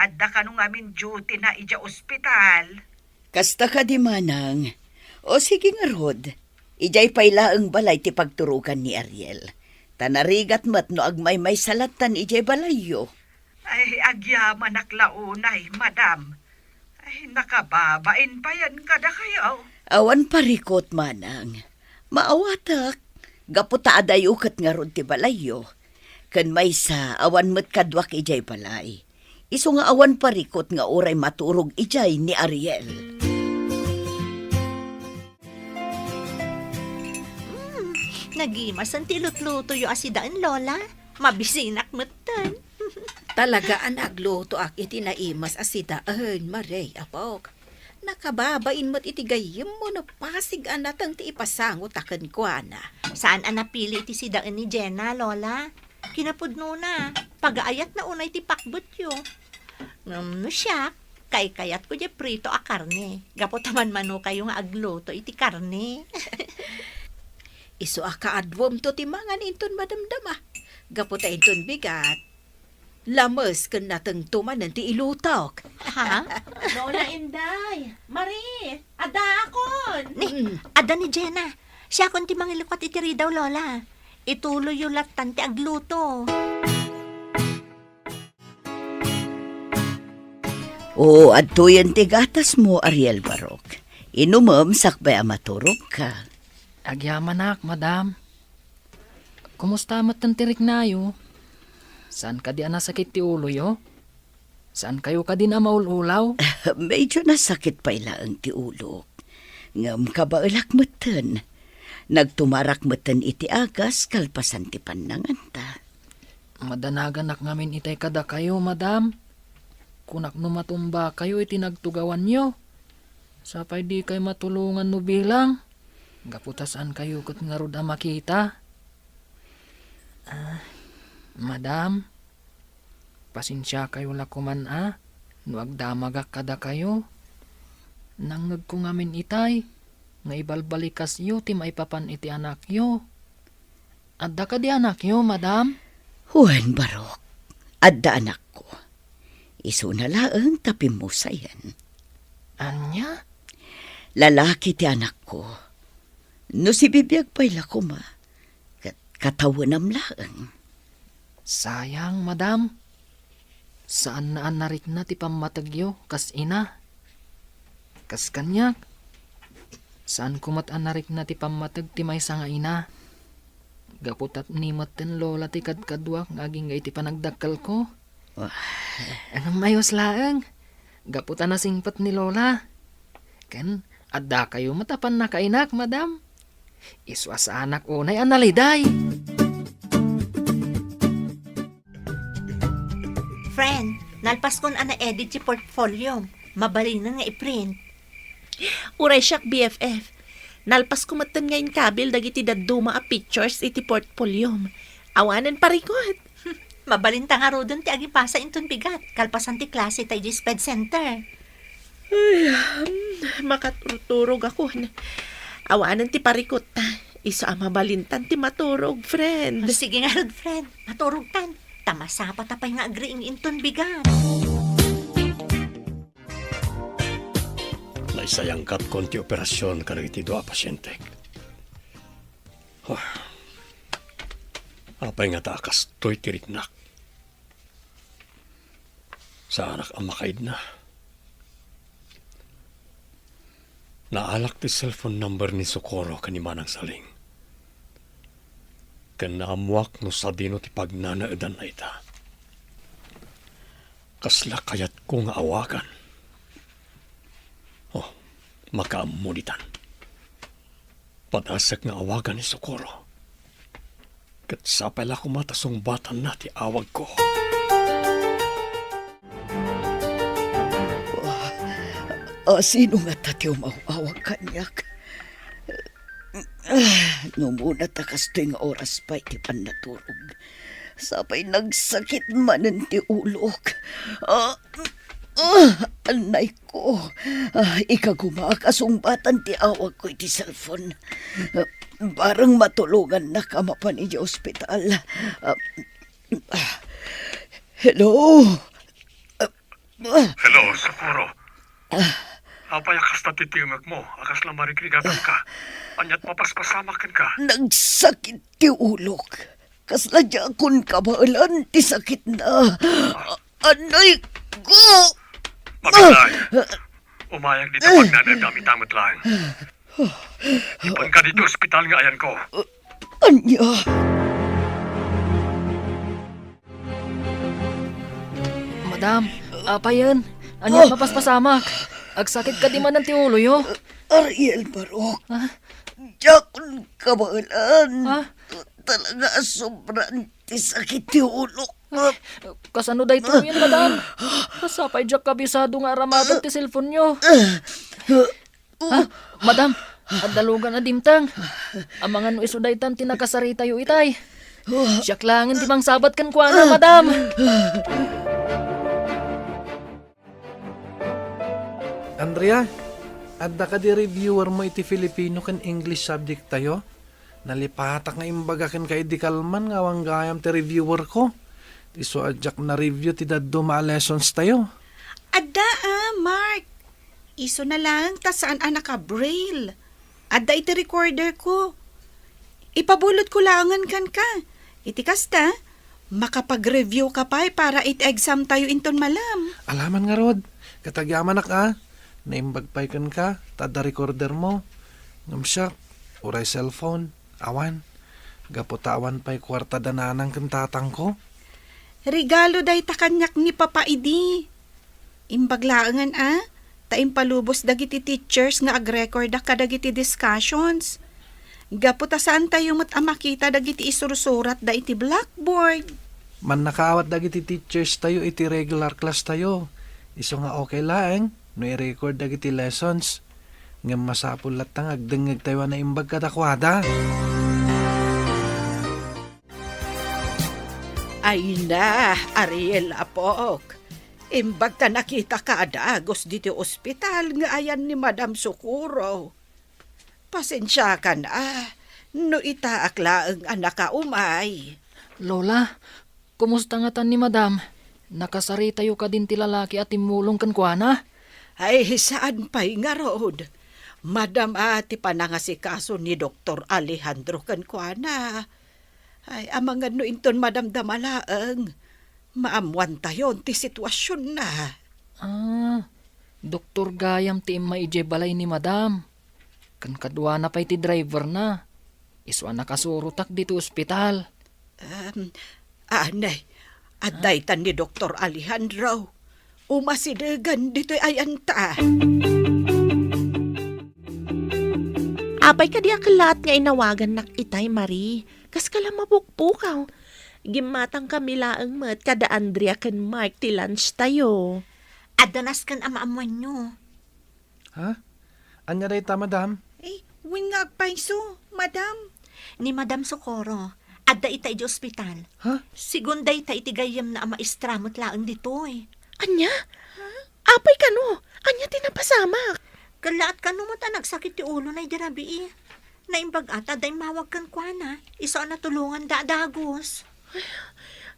Adda kano ngamin duty na idiay ospital. Kasta kadi, manang. O sige ngarud, idiay pay laeng balay ti pagturogan ni Ariel. Ta narigat met no agmaymaysa lattan idiay balayyo. Ay, agyamanak la unay, madam. Ay, nakababain payen kadakayo. Awan parikut, manang. Maawatak, gapu ta adayo ket ngarud ti balayyo. Ken maysa, awan met kaduak idiay balay. Isu nga awan parikut nga uray maturog idiay ni Ariel. Hmm, nagimasen ti lutlutoyo a sidaen, Lola. Mabisinak metten. Talaga a naglutoak iti naimas a sidaen, Marie, apok. Nakababain met iti gayyemmo no pasig a nateng ti ipasangota kenkuana. Saan a napili iti sidaen ni Jenna, Lola? Kinapudnona, pagaayatna unay ti pakbetyo. Ngem no siak, kaykayatko diay prito a karne. Gapu ta manmanokayo nga agluto iti karne. Isu a kaaduamto ti mangan inton madamdama. Gapu ta inton bigat, lames ken natengto manen ti ilutok. Ha? Lola Inday, Marie, addaakon! Ni, mm, adda ni Jenna. Siakon ti mangilukat iti ridaw, Lola. Ituloyyo lattan ti agluto. Oo, adtoyen ti gatasmo, Ariel Barok. Inumem sakbay a maturogka. Agyamanak, madam. Kumusta metten ti riknayo? Saan kadi a nasakit ti uloyo? Saan kayo kadi a maul-ulaw? Medyo nasakit pay laeng ti ulok. Ngem kabaelak metten. Nagtumarak metten iti agas kalpasan ti pannanganta. Madanaganak ngamin itay kadakayo, madam. Kunak no matumbakayo iti nagtugawanyo. Sapay dikay matulongan no bilang. Gapu ta saan kayo ket ngarud a makita. Ah, madam, pasensiakayo la koman a no agdamagak kadakayo. Nangngegko ngamin itay nga ibalbalikasyo ti maipapan iti anakyo. Adda kadi anakyo, madam? Wen, Barok, adda anakko. Isuna laeng ta pimmusayen. Ania? Lalaki ti anakko. No sibibiag pay la koma, ket katawenam laeng. Sayang, madam. Saanna a narikna ti pammategyo kas ina. Kas kaniak, saanko met a narikna ti pammateg ti maysa nga ina. Gapu ta ni metten lola ti kadkaduak nga agingga iti panagdakkelko. Wah. Ngem mayos laeng. Gapu ta nasingpet ni lola. Ken, addakayo met a pannakainak, madam. Isu a saanak unay a naliday. Friend, nalpaskon a na-edit ti portfolio. Mabalinen nga i-print. Uray siak, B F F. Nalpasko metten nga inkabil dagiti dadduma a pictures iti portfoliom. Awanen parikut. Mabalin ta ngaruden ti agipasa inton bigat, kalpasan ti klase ta idiay sped center. Ay, hmm, makaturturog ako. Awanen ti parikut. Isu a mabalintan ti maturog, friend. Sige ngarud, friend. Maturogtan. Ta masapata pay nga agriing inton bigat. Naisayangkatkon ti operasyon kadagiti dua a pasientek. Huh. Apay ngata a kastoy ti riknak? Saanak a makaidna. Naalak ti cellphone number ni Socorro ken ni Manang Saling. Ken naammoak no sadino ti pagnanaedanna ita. Kasla kayatko nga awagan. Oh, makaammo ditan. Padasek nga awagan ni Socorro. Ket sapay la koma ta sungbatanna ti awagko. Ah, sino ngata ti umaw-awag kaniak? Ah, no muna ta kastoy nga oras pay ti pannaturog. Sapay nagsakit manen ti ulok. Ah, ah, anay ko. Ah, ikagumaak a sungbatan ti awagko iti cellphone. Ah, barang matulongannak a mapan idiay ospital. Ah, ah, hello? Ah, ah. Hello, Socorro. Ah. Apay a kasta ti timekmo a kasla marigrigatanka? Ania't mapaspasamak kenka? Nagsakit ti ulok. Kasla diakon kabaelan ti sakitna. Ah. Anay ko! Mabilay. Umayag dita pagnanaedam ita met laeng. Ipanka ditoy ospital nga ayanko. Ania? Madam, apayen, ania mapaspasamak? Agsakit kadi manen ti uloyo? Ariel Barok. Ah? Diakon kabaelan. Ah? Talaga a sobran ti sakit ti ulok. Kasano daytoyen, madam? Sapay diak kabisado nga aramaten ti cellphone-yo. Ah, madam, adda lugan a dimteng. Amangan no isu daytan ti nakasaritayo itay. Siak laengen ti mangsabat kenkuana, madam. Andrea, adda kadi reviewer mo iti Filipino ken English subject tayo? Nalipatak nga imbaga kenka idi kalman nga awan gayam ti reviewer ko. Isu a diak na-review ti dadduma a lessons tayo. Adda, ah, Mark. Isuna laeng ta saan a naka-braille. Adda iti recorder ko. Ipabulod ko laengen kenka. Iti kasta, makapag-review ka pay para iti exam tayo inton malam. Alaman ngarud, ket agyamanak a, naimbag pay kenka, ta adda recorder mo. Ngem siak, uray cellphone, awan. Gapu ta awan pay kuarta da nanang ken tatangko. Regalo dayta kaniak ni Papa idi. Imbag laengen a, ta impalubos dagiti teachers nga agrekorda kadagiti discussions. Gapu ta saantayo met a makita dagiti isursuratda iti blackboard. Mannakaawat dagiti teachers tayo iti regular class tayo. Isu nga okay laeng no i-record dagiti lessons. Ngem masapul latta nga agdengngeg tayo a naimbag kadakuada. Ay na, Ariel, apok. Imbag ta nakitaka a dagus ditoy ospital nga ayan ni Madam Socorro. Pasensiakan a, no itaak laeng a nakaumay. Lola, kumusta ngatan ni Madam? Nakasaritayo kadin ti lalaki a timmulong kenkuana? Ay, saan pay ngarud. Madam a ti panangasikaso ni Doktor Alejandro kenkuana. Ay, amangan no inton madamdama laeng, maammoantayon ti situasionna. Ah, doktor gayam ti immay idiay balay ni Madam. Ken kaduana pay ti driverna. Isu a nakasurotak ditoy ospital. Em, anay, adda itan ni Doktor Alejandro. Umasidegan ditoy ayanta. Apay kadi a kellaat nga inawagannak itay, Marie? Kaskala mapukpukaw. Gimmatangkami laeng met kada Andrea ken Mark ti lunch tayo. Adda nasken a maammuanyo. Ha? Ania dayta, madam? Eh, wen nga agpayso, madam. Ni Madam Socorro, adda ita idiay ospital. Ha? Sigun dayta iti gayyemna a maestra met laeng ditoy. Ania? Ha? Apay kano? Ania ti napasamak? Kellaat kano met a nagsakit ti ulona idi rabii. Naimbag-at a da immawag kenkuana, isu a natulonganda a dagus.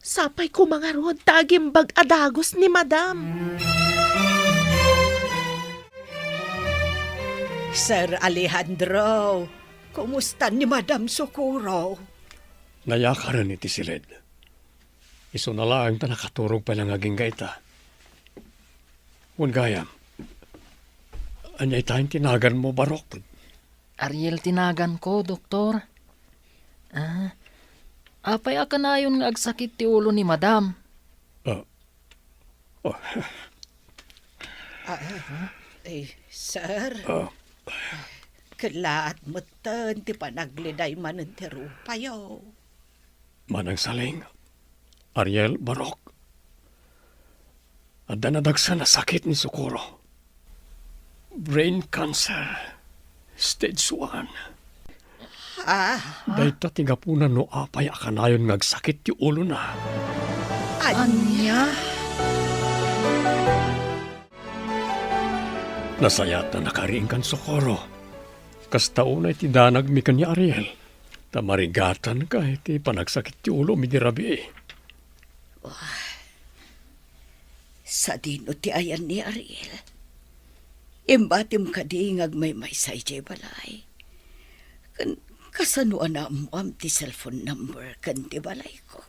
Sapay koma ngarud ta agimbag a dagus ni Madam. Sir Alejandro, kumusta ni Madam Socorro? Nayakaren iti siled. Isuna laeng ta nakaturog pay la nga agingga ita. Wen gayam, ania ita ti naganmo, Barok? Ariel ti naganko, Doktor. Ah, apay a kanayon nga agsakit ti ulo ni Madam? Ah, oh. Ah, eh, sir. Ah. Kellaat metten ti panagliday manen ti rupayo. Manang Saling, Ariel, Barok. Adda nadagsen a sakit ni Socorro. Brain cancer, stage one. Ah? Dayta ti gapuna no apay a kanayon nga agsakit ti ulona. Ania? Nasayaat a nakariingkan Socorro. Kasta unay ti danagmi ken ni Ariel. Ta marigatanka iti panagsakit ti ulomi idi rabii. Wah, sadino ti ayan ni Ariel? Imbatim kadi nga agmaymaysa idiay balay? Ken kasano a naammoam ti cellphone number ken ti balayko?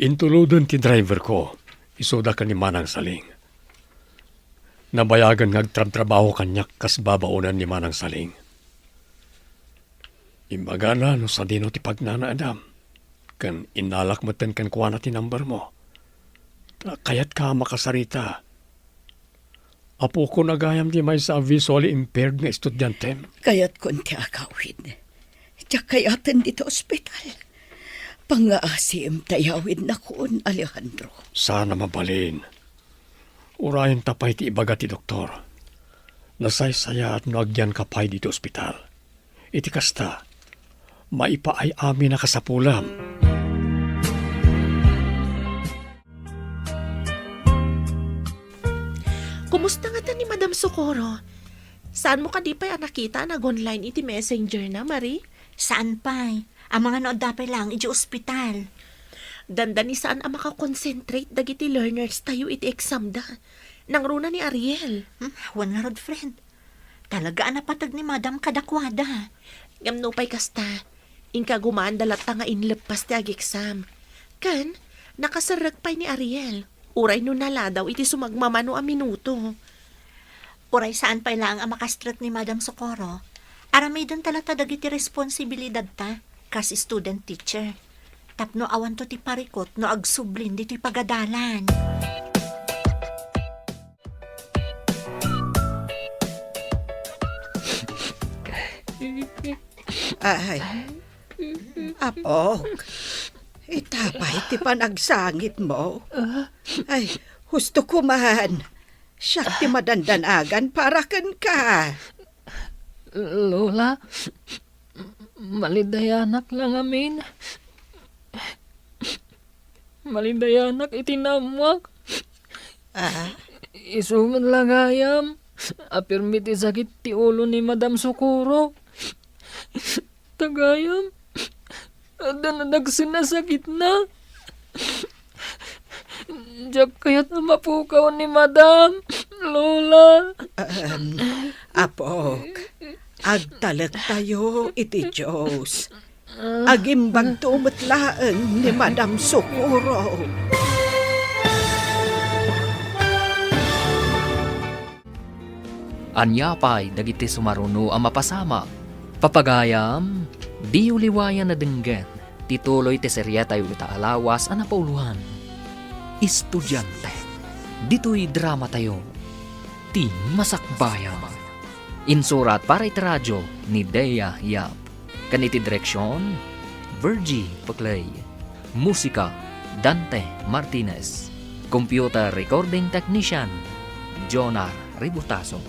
Intuloden ti driverko, isuda ken ni Manang Saling. Nabayagen nga agtrabtrabaho kaniak kas babaonen ni Manang Saling. Imbagana no sadino ti pagnanaedam, ken innalak metten kenkuana ti numbermo. Ta kayatka a makasarita. Apokon a gayam ti maysa a visually impaired nga estudiantem. Kayatkon ti agawid. Diak kayaten ditoy ospital. Pangngaasiim ta iyawidnakon, Alejandro. Saan a mabalin. Urayenta pay ti ibaga ti doktor. Nasaysayaat no agyanka pay ditoy ospital. Iti kasta, maipaay-amin a kasapulam. Kumusta ngata ni Madam Socorro? Saanmo kadi pay a nakita a nag-online iti messenger na, Marie? Saan pay. Amangan no adda pay laeng idiay ospital. Dandani saan a makakonsentrate dagiti learners tayo iti exam da. Nangruna ni Ariel. Hmm, wen ngarud, friend. Talaga a napateg ni Madam kadakuada. Ngem nupay kasta, inkagumaanda latta nga inleppas ti ag-exam. Ken, nakaserrek pay ni Ariel. Uray no naladaw iti sumagmamano a minuto. Uray saan pay laeng a makastrek ni Madam Socorro, aramidenta latta dagiti responsibilidadta kas student teacher. Tapno awanto ti parikut no agsublin ditoy pagadalan. Ay, apok, ita pay ti panagsangitmo? Ay, husto ko man. Siak ti madandanagan para kenka. Lola, malidayanak la ngamin. Malidayanak iti naammoak. Ah? Isu met la gayam a pirmi ti sakit ti ulo ni Madam Socorro. Ta gayam, adda nadagsen a sakitna. Diak kayat a mapukaw ni Madam, Lola. Ahem. Apok, agtalektayo iti Dios. Agimbagto met laeng ni Madam Socorro. Ania pay dagiti sumaruno a mapasamak? Papagayam, diyo liwayan a denggen ti tuloy ti seriatayo ita a lawas a napauloan. Estudiante, ditoy dramatayo, Ti Masakbayan. Insurat para iti radio ni Dea Yap. Ken iti direksion, Virgie Paclay. Musika, Dante Martinez. Computer recording technician, Jonar Ributaso.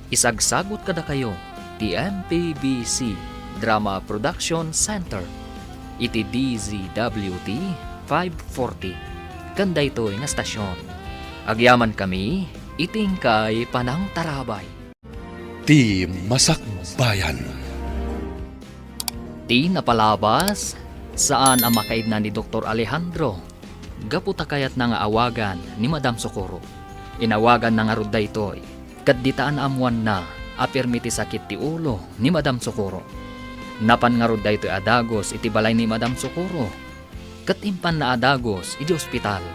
Isagsagut kadakayo ti M P B C Drama Production Center iti D Z W T five forty ken daytoy nga stasyon. Agyamankami iti inkay panangtarabay. Ti Masakbayan. Ti napalabas, saan a makaidna ni Doktor Alejandro gapu ta kayatna nga awagan ni Madam Socorro. Inawaganna ngarud daytoy, ket dita naammoanna a pirmi ti sakit ti ulo ni Madam Socorro. Napan ngarud daytoy a dagus iti balay ni Madam Socorro, ket impanna a dagus iti ospital.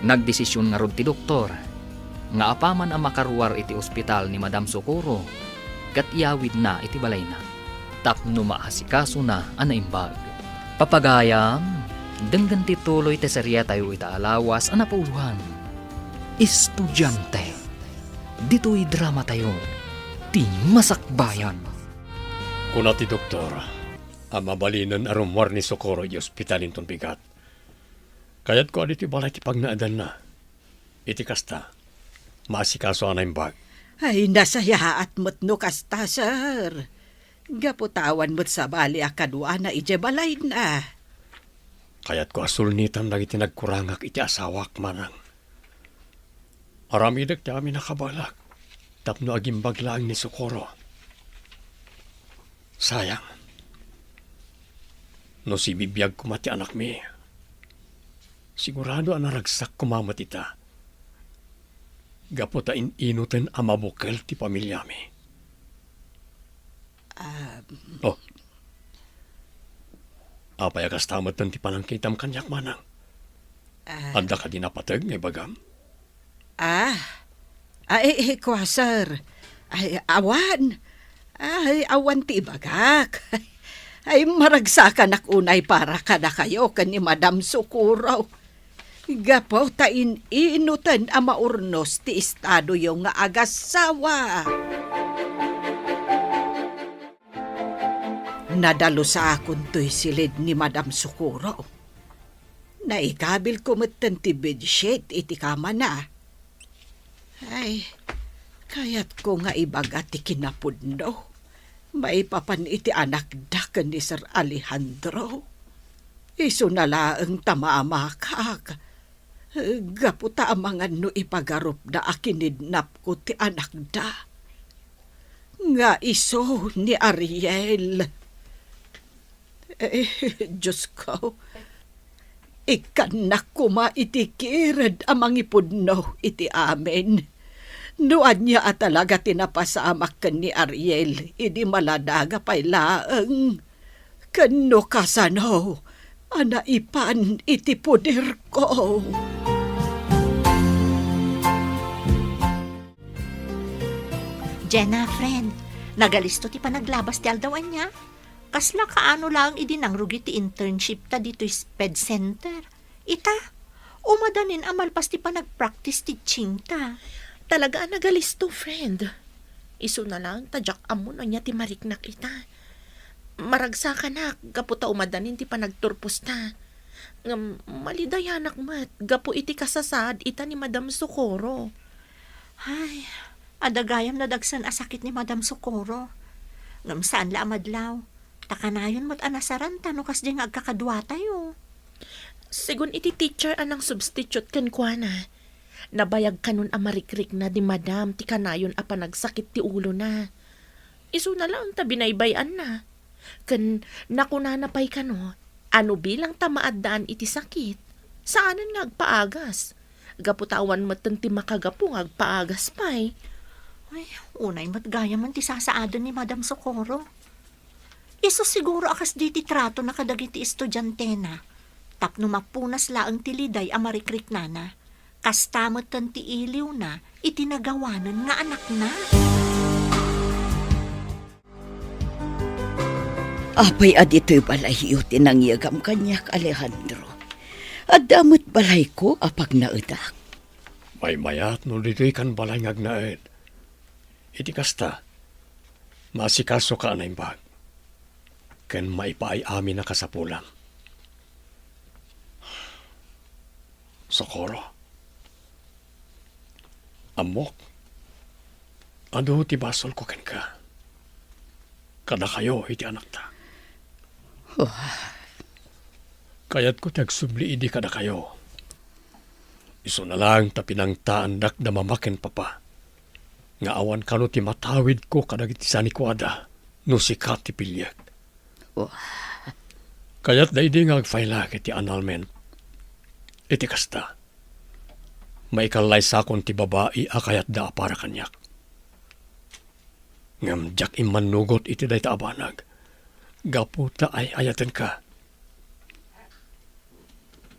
Nagdesision ngarud ti doktor nga apaman a makaruar iti ospital ni Madam Socorro, ket iyawidna iti balayna tapno maasikasona a naimbag. Papagayam, denggen ti tuloy ti seriatayo ita a lawas a napauloan, Estudiante. Ditoy dramatayo, Ti Masakbayan. Kuna ti doktor a mabalinen a rummuar ni Socorro iti ospital inton bigat. Kayatko a ditoy balay ti pagnaedanna. Iti kasta, maasikaso a naimbag. Ay, nasayaat met no kasta, sir. Gapu ta awan met sabali a kaduana idiay balayna. Kayatko a sulnitam dagiti nagkurangak iti asawak, manang. Aramidek ti amin a kabaelak tapno agimbag laeng ni Socorro. Sayang. No sibibiag koma ti anakmi, sigurado a naragsak koma met ita. Gapu ta in-inuten a mabukel ti pamiliami. Ah, Oh. Apay a kasta metten ti panangkitam kaniak, manang? Ah. Adda kadi napateg nga ibagam? Ah. Ay, ay, kua, sir. Ay, awan. Ay, awan ti ibagak. Ay, maragsakanak unay para kadakayo ken ni Madam Socorro. Gapu ta in-inuten a maurnos ti estadoyo nga agassawa. Nadalosakon toy silid ni Madam Socorro. Naikabilko metten ti bedsheet iti kamana. Ay, kayatko nga ibaga ti kinapudno maipapan iti anakda ken ni Sir Alejandro. Isuna laeng ta maamakak, gapu ta amangan no ipagarupda a kinidnapko ti anakda. Nga isu ni Ariel. Eh, Diosko, ikkannak koma iti kired a mangipudno iti amin. No ania a talaga ti napasamak ken ni Ariel idi maladaga pay laeng, ken no kasano a naipan iti puderko. Jenna, friend, nagalisto ti panaglabas ti aldaw ania? Kasla kaano laeng idi nangrugi ti internship ta ditoy SPED Center. Ita, umadanin a malpas ti panagpractice teaching ta. Talaga a nagalisto, friend. Isuna laeng ta diak ammo no ania ti mariknak ita. Maragsakanak gapu ta umadanin ti panagturpos ta. Ngem malidayanak met gapu iti kasasaad ita ni Madam Socorro. Ay, adda gayam nadagsen a sakit ni Madam Socorro. Ngem saan la a madlaw. Ta kanayon met a nasaranta no kasdi nga agkakaduatayo. Segun iti teacher a nangsubstitute kenkuana, nabayag kanon a marikrikna ni Madam ti kanayon a panagsakit ti ulona. Isuna laeng ta binaybay-anna. Ken nakunana pay kano a no bilang ta maaddaan iti sakit, saanen nga agpaagas. Gapu ta awan metten ti makagapu nga agpaagas pay. Ay, unay met gayamen ti sasaaden ni Madam Socorro. Isu siguro a kasdi ti tratona kadagiti estudiantena, tapno mapunas laeng ti liday a marikriknana, kasta metten ti iliwna iti nagawanen nga anakna. Apay a ditoy balayyo ti nangyegam kaniak, Alejandro? Adda met balayko a pagnaedak. Maymayat no ditoy kan balay nga agnaed. Iti kasta, maasikasoka a naimbag, ken maipaay amin a kasapulam. Socorro, ammok, adu ti basolko kenka, kadakayo iti anakta. Kayatko ti agsubli idi kadakayo. Isuna laeng ta pinangtaandak da mama ken papa, nga awan kano ti matawidko kadagiti sanikuada no sika ti piliek. Kayatda idi nga agfaylak iti annulment. Iti kasta, maikallaysakon ti babai a kayatda a para kaniak. Ngem diak immannugot iti dayta a banag, gapu ta ay-ayatenka.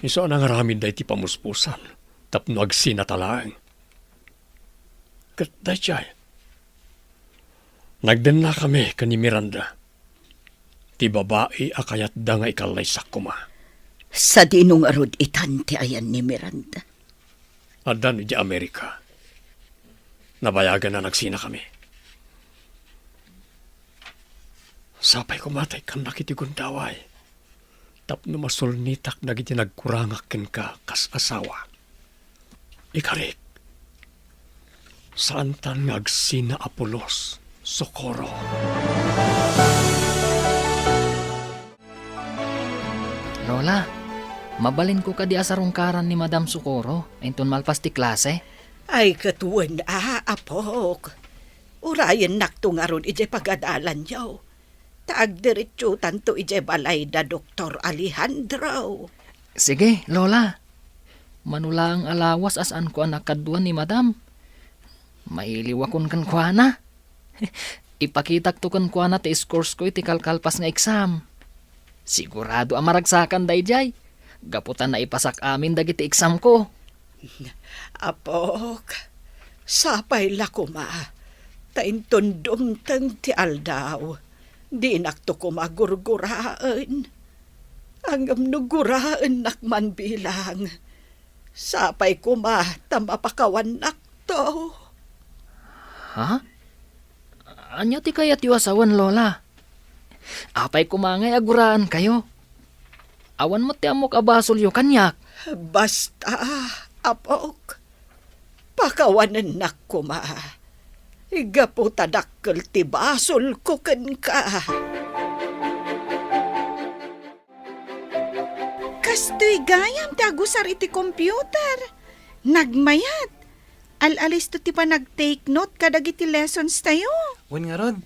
Isu a nangaramid daytoy pamuspusan tapno agsinata laeng. Ket daydiay, nagdennakami ken ni Miranda, ti babai a kayatda nga ikallaysak koma. Sadino ngarud itan ti ayan ni Miranda? Addan idiay Amerika. Nabayagen a nagsinakami. Sapay koma ta ikkannak iti gundaway tapno masulnitak dagiti nagkurangak kenka kas asawa. Ikarik, saantan nga agsina a pulos, Socorro. Lola, mabalinko kadi a sarungkaran ni Madam Socorro inton malpas ti klase? Ay, ket wen a, apok. Urayennakto ngarud idiay pagadalanyo. Ta agdiretsotanto idiay balay da Doktor Alejandro. Sige, Lola. Mano laeng a lawas a saanko a nakadua ni Madam. Mailiwakon kenkuana. Ipakitakto kenkuana ti scores ko iti kalkalpas nga exam. Sigurado a maragsakan daydiay, gapu ta naipasak amin dagiti exam ko. Apok, sapay la koma, ta inton dumteng ti aldaw, dinakto koma gurguraen. Ngem no guraennak man bilang, sapay koma ta mapakawannakto. Ha? Ania ti kayatyo a sawen, Lola? Apay koma ngay a guraenkayo? Awan met ti ammok a basolyo kaniak. Basta, apok. Pakawanennak koma. Gapu ta dakkel ti basolko kenka. Kastoy gayam ti agusar iti computer. Nagmayat. Al-alisto ti panag-take note kadagiti lessons tayo. Wen ngarud,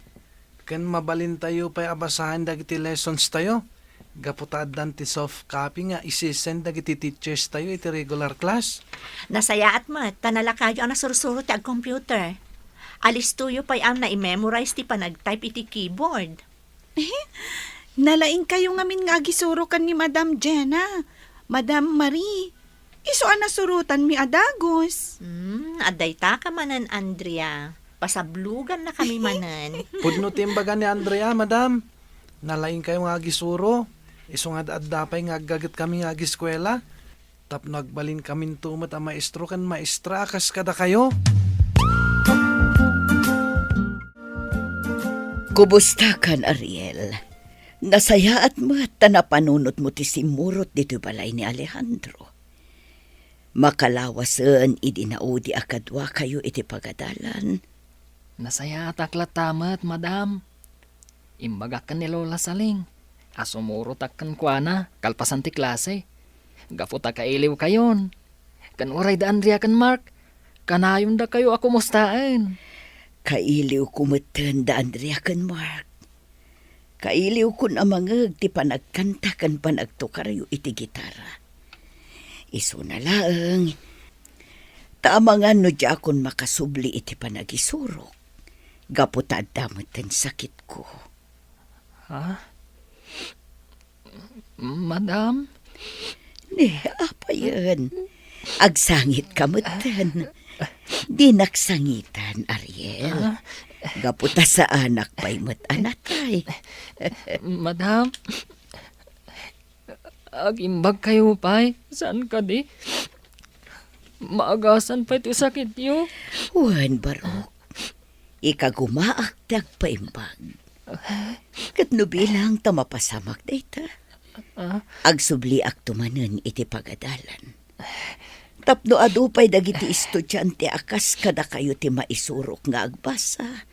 ken mabalintayo pay a basaen dagiti lessons tayo, gapu ta addan ti soft copy nga isi-send dagiti teachers tayo iti regular class. Nasayaat met, ta nalakayo a nasursuro ti ag-computer. Alistoyo pay a nai-memorize ti panag-type iti keyboard. Nalaingkayo ngamin nga agisuro ken ni Madam Jenna, Madam Marie. Isu a nasurotanmi a dagus. Hmm, adda ita ka manen, Andrea. Pasablogannakami manen. Pudno ti imbaga ni Andrea, Madam. Nalaingkayo nga agisuro. Isu nga adda pay nga aggagetkami nga agiskuela. Tapno agbalinkaminto met a maestro ken maestra a kas kadakayo. Kubustakan, Ariel. Nasayaat met ta napanunotmo ti simmurot ditoy balay ni Alejandro. Makalawasen idi naudi a kaduakayo iti pagadalan. Nasayaatak latta met, Madam. Imbagak ken ni Lola Saling a sumurotak kenkuana kalpasan ti klase, gapu ta kailiwkayon. Ken uray da Andrea ken Mark, kanayondakayo a kumustaen. Kailiwko metten da Andrea ken Mark. Kailiwkon a mangngeg ti panagkanta ken panagtukaryo iti gitara. Isuna laeng, ta amangan no diakon makasubli iti panagisurok, gapu ta adda metten sakitko. Ha? Madam? Ni, apayen. Agsangitka metten. Dinak sangitan, Ariel. Ah? Gapu ta saanak pay met a natay. Madam, agimbagkayo pay, saan kadi? Maagasan pay ti sakityo. Wen, Barok. Ikagumaak ti agpaimbag. Ket no bilang ta mapasamak dayta, ah? Agsubliakto manen iti pagadalan. Tapno adu pay dagiti estudiante a kas kadakayo ti maisurok nga agbasa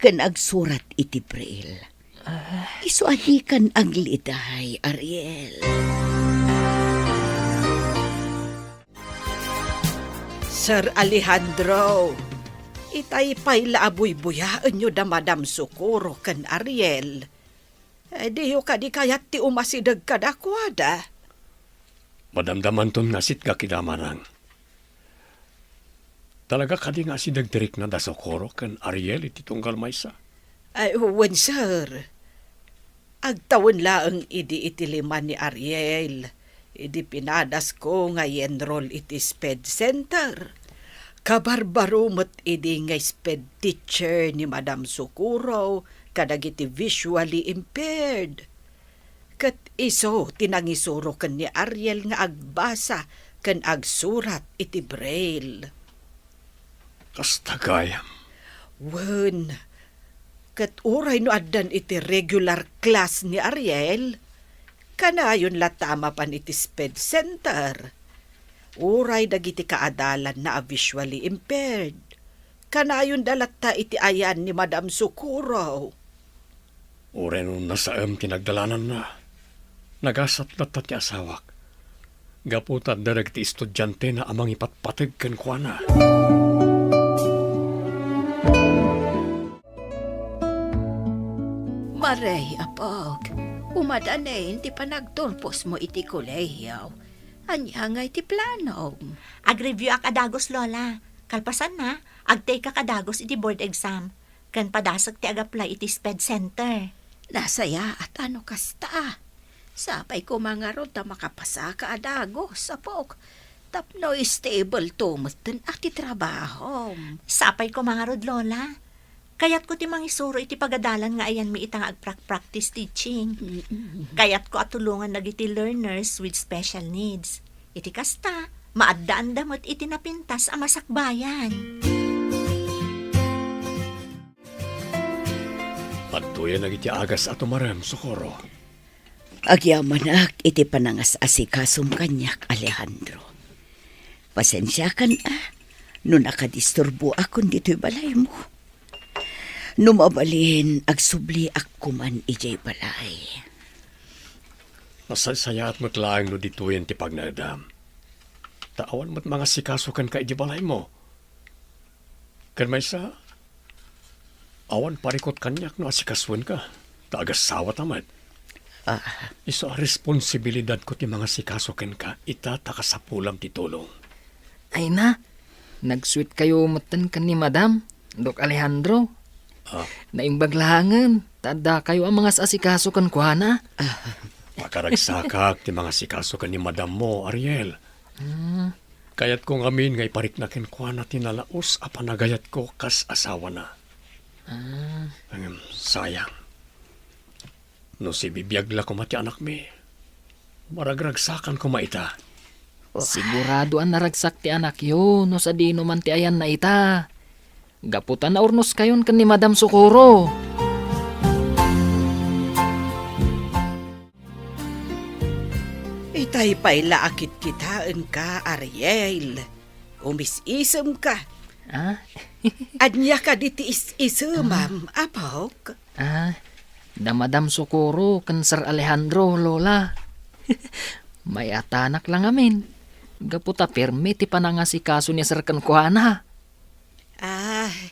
ken agsurat iti braille. Ah. Isu a dikan agliday, Ariel. Sir Alejandro, itay pay la a buybuyaenyo da Madam Socorro ken Ariel. Eh, diyo kadi kayat ti umasideg kadakuada? Madamdamanton nga sitgak ida, manang. Talaga kadi nga asideg ti rikna da Socorro ken Ariel iti tunggal maysa? Ay, wen, sir. Agtawen laeng idi iti lima ni Ariel, idi pinadasko nga i-enroll iti SPED Center. Kabarbaro met idi nga SPED teacher ni Madam Socorro kadagiti visually impaired. Ket isu ti nangisuro ken ni Ariel nga agbasa ken agsurat iti Braille. Kasta gayam. Wen, ket uray no addan iti regular class ni Ariel, kanayon latta a mapan iti SPED Center. Uray dagiti kaadalanna a visually impaired, kanayonda latta iti ayan ni Madam Socorro. Uray no nasaem ti nagdalananna, nagasat latta ti asawak, gapu ta adda dagiti estudiantena a mangipatpateg kenkuana. Marey, apok, umadanin ti panagturposmo iti kolehiyo. Ania ngay ti planom? Ag-review-ak a dagus, Lola. Kalpasanna, ag-take-ak a dagus iti board exam. Ken padasek ti ag-apply iti SPED Center. Nasayaat a no kasta. Sapay koma ngarud ta makapasaka a dagus, apok. Tapno stable to metten a ti trabahom. Sapay koma ngarud, Lola. Kayatko ti mangisuro iti pagadalan nga ayanmi ita nga agprak-practice teaching. Mm-mm. Kayatko a tulongan dagiti learners with special needs. Iti kasta, maaddaanda met iti napintas a masakbayan. Adtoyen dagiti agas a tumarem, Socorro. Agyamanak iti panangas-asikasom kaniak, Alejandro. Pasensiakan a no nakadisturboakon ditoy balaymo. No mabalin, agsubliak koman idiay balay. Nasaysayaat met laeng no ditoyen ti pagnaedam. Ta awan met mangasikaso kenka idiay balaymo. Ken maysa, awan parikut kaniak no asikasoenka, ta agasawata met. Ah. Isu a responsibilidadko ti mangasikaso kenka ita ta kasapulam ti tulong. Ay na, nagsuitkayo metten ken ni Madam, Doc Alejandro. Ah. Naimbag laengen, ta addakayo a mangas-asikaso kenkuana. Ah. Pakaragsakak ti mangasikaso ken ni Madammo, Ariel. Hmm. Kayatko ngamin nga iparikna kenkuana ti nalaus a panagayatko kas asawana. Ah. Ngem, sayang. No sibibiag la koma ti anakmi, maragragsakan koma ita. Oh. Sigurado a naragsak ti anakyo no sadino man ti ayanna ita. Gapu ta naurnoskayon ken ni Madam Socorro. Itay pay la a kitkitaenka, Ariel. Umis-isemka. Ah? Ania kadi ti is-isemam, apok? Ah, da Madam Socorro ken Sir Alejandro, Lola. Mayatanak la ngamin. Gapu ta permi ti panangasikaso ni Sir kenkuana. Ay,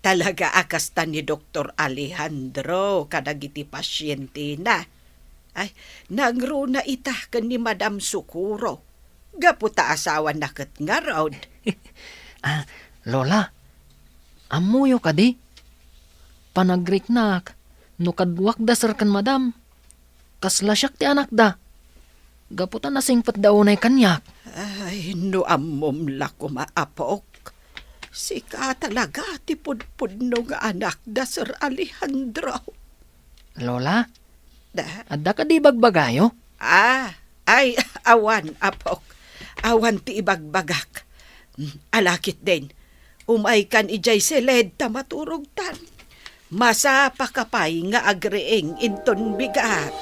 talaga a kasta ni Doktor Alejandro kadagiti pasientena. Ay, nangruna ita ken ni Madam Socorro. Gapu ta asawana ket ngarud. Ah, Lola, ammoyo kadi? Panagriknak, no kaduak da Sir ken Madam, kasla siak ti anakda. Gapu ta nasingpetda unay kaniak. Ay, no ammom la koma, apok. Sika talaga ti pudpudno nga anak da Sir Alejandro. Lola, da? Adda kadi bagbagayo? Ah, ay, awan, apok. Awan ti ibagbagak. Mm, ala ketdin. Umaykan idiay siled ta maturogtan. Masapaka pay nga agriing inton bigat.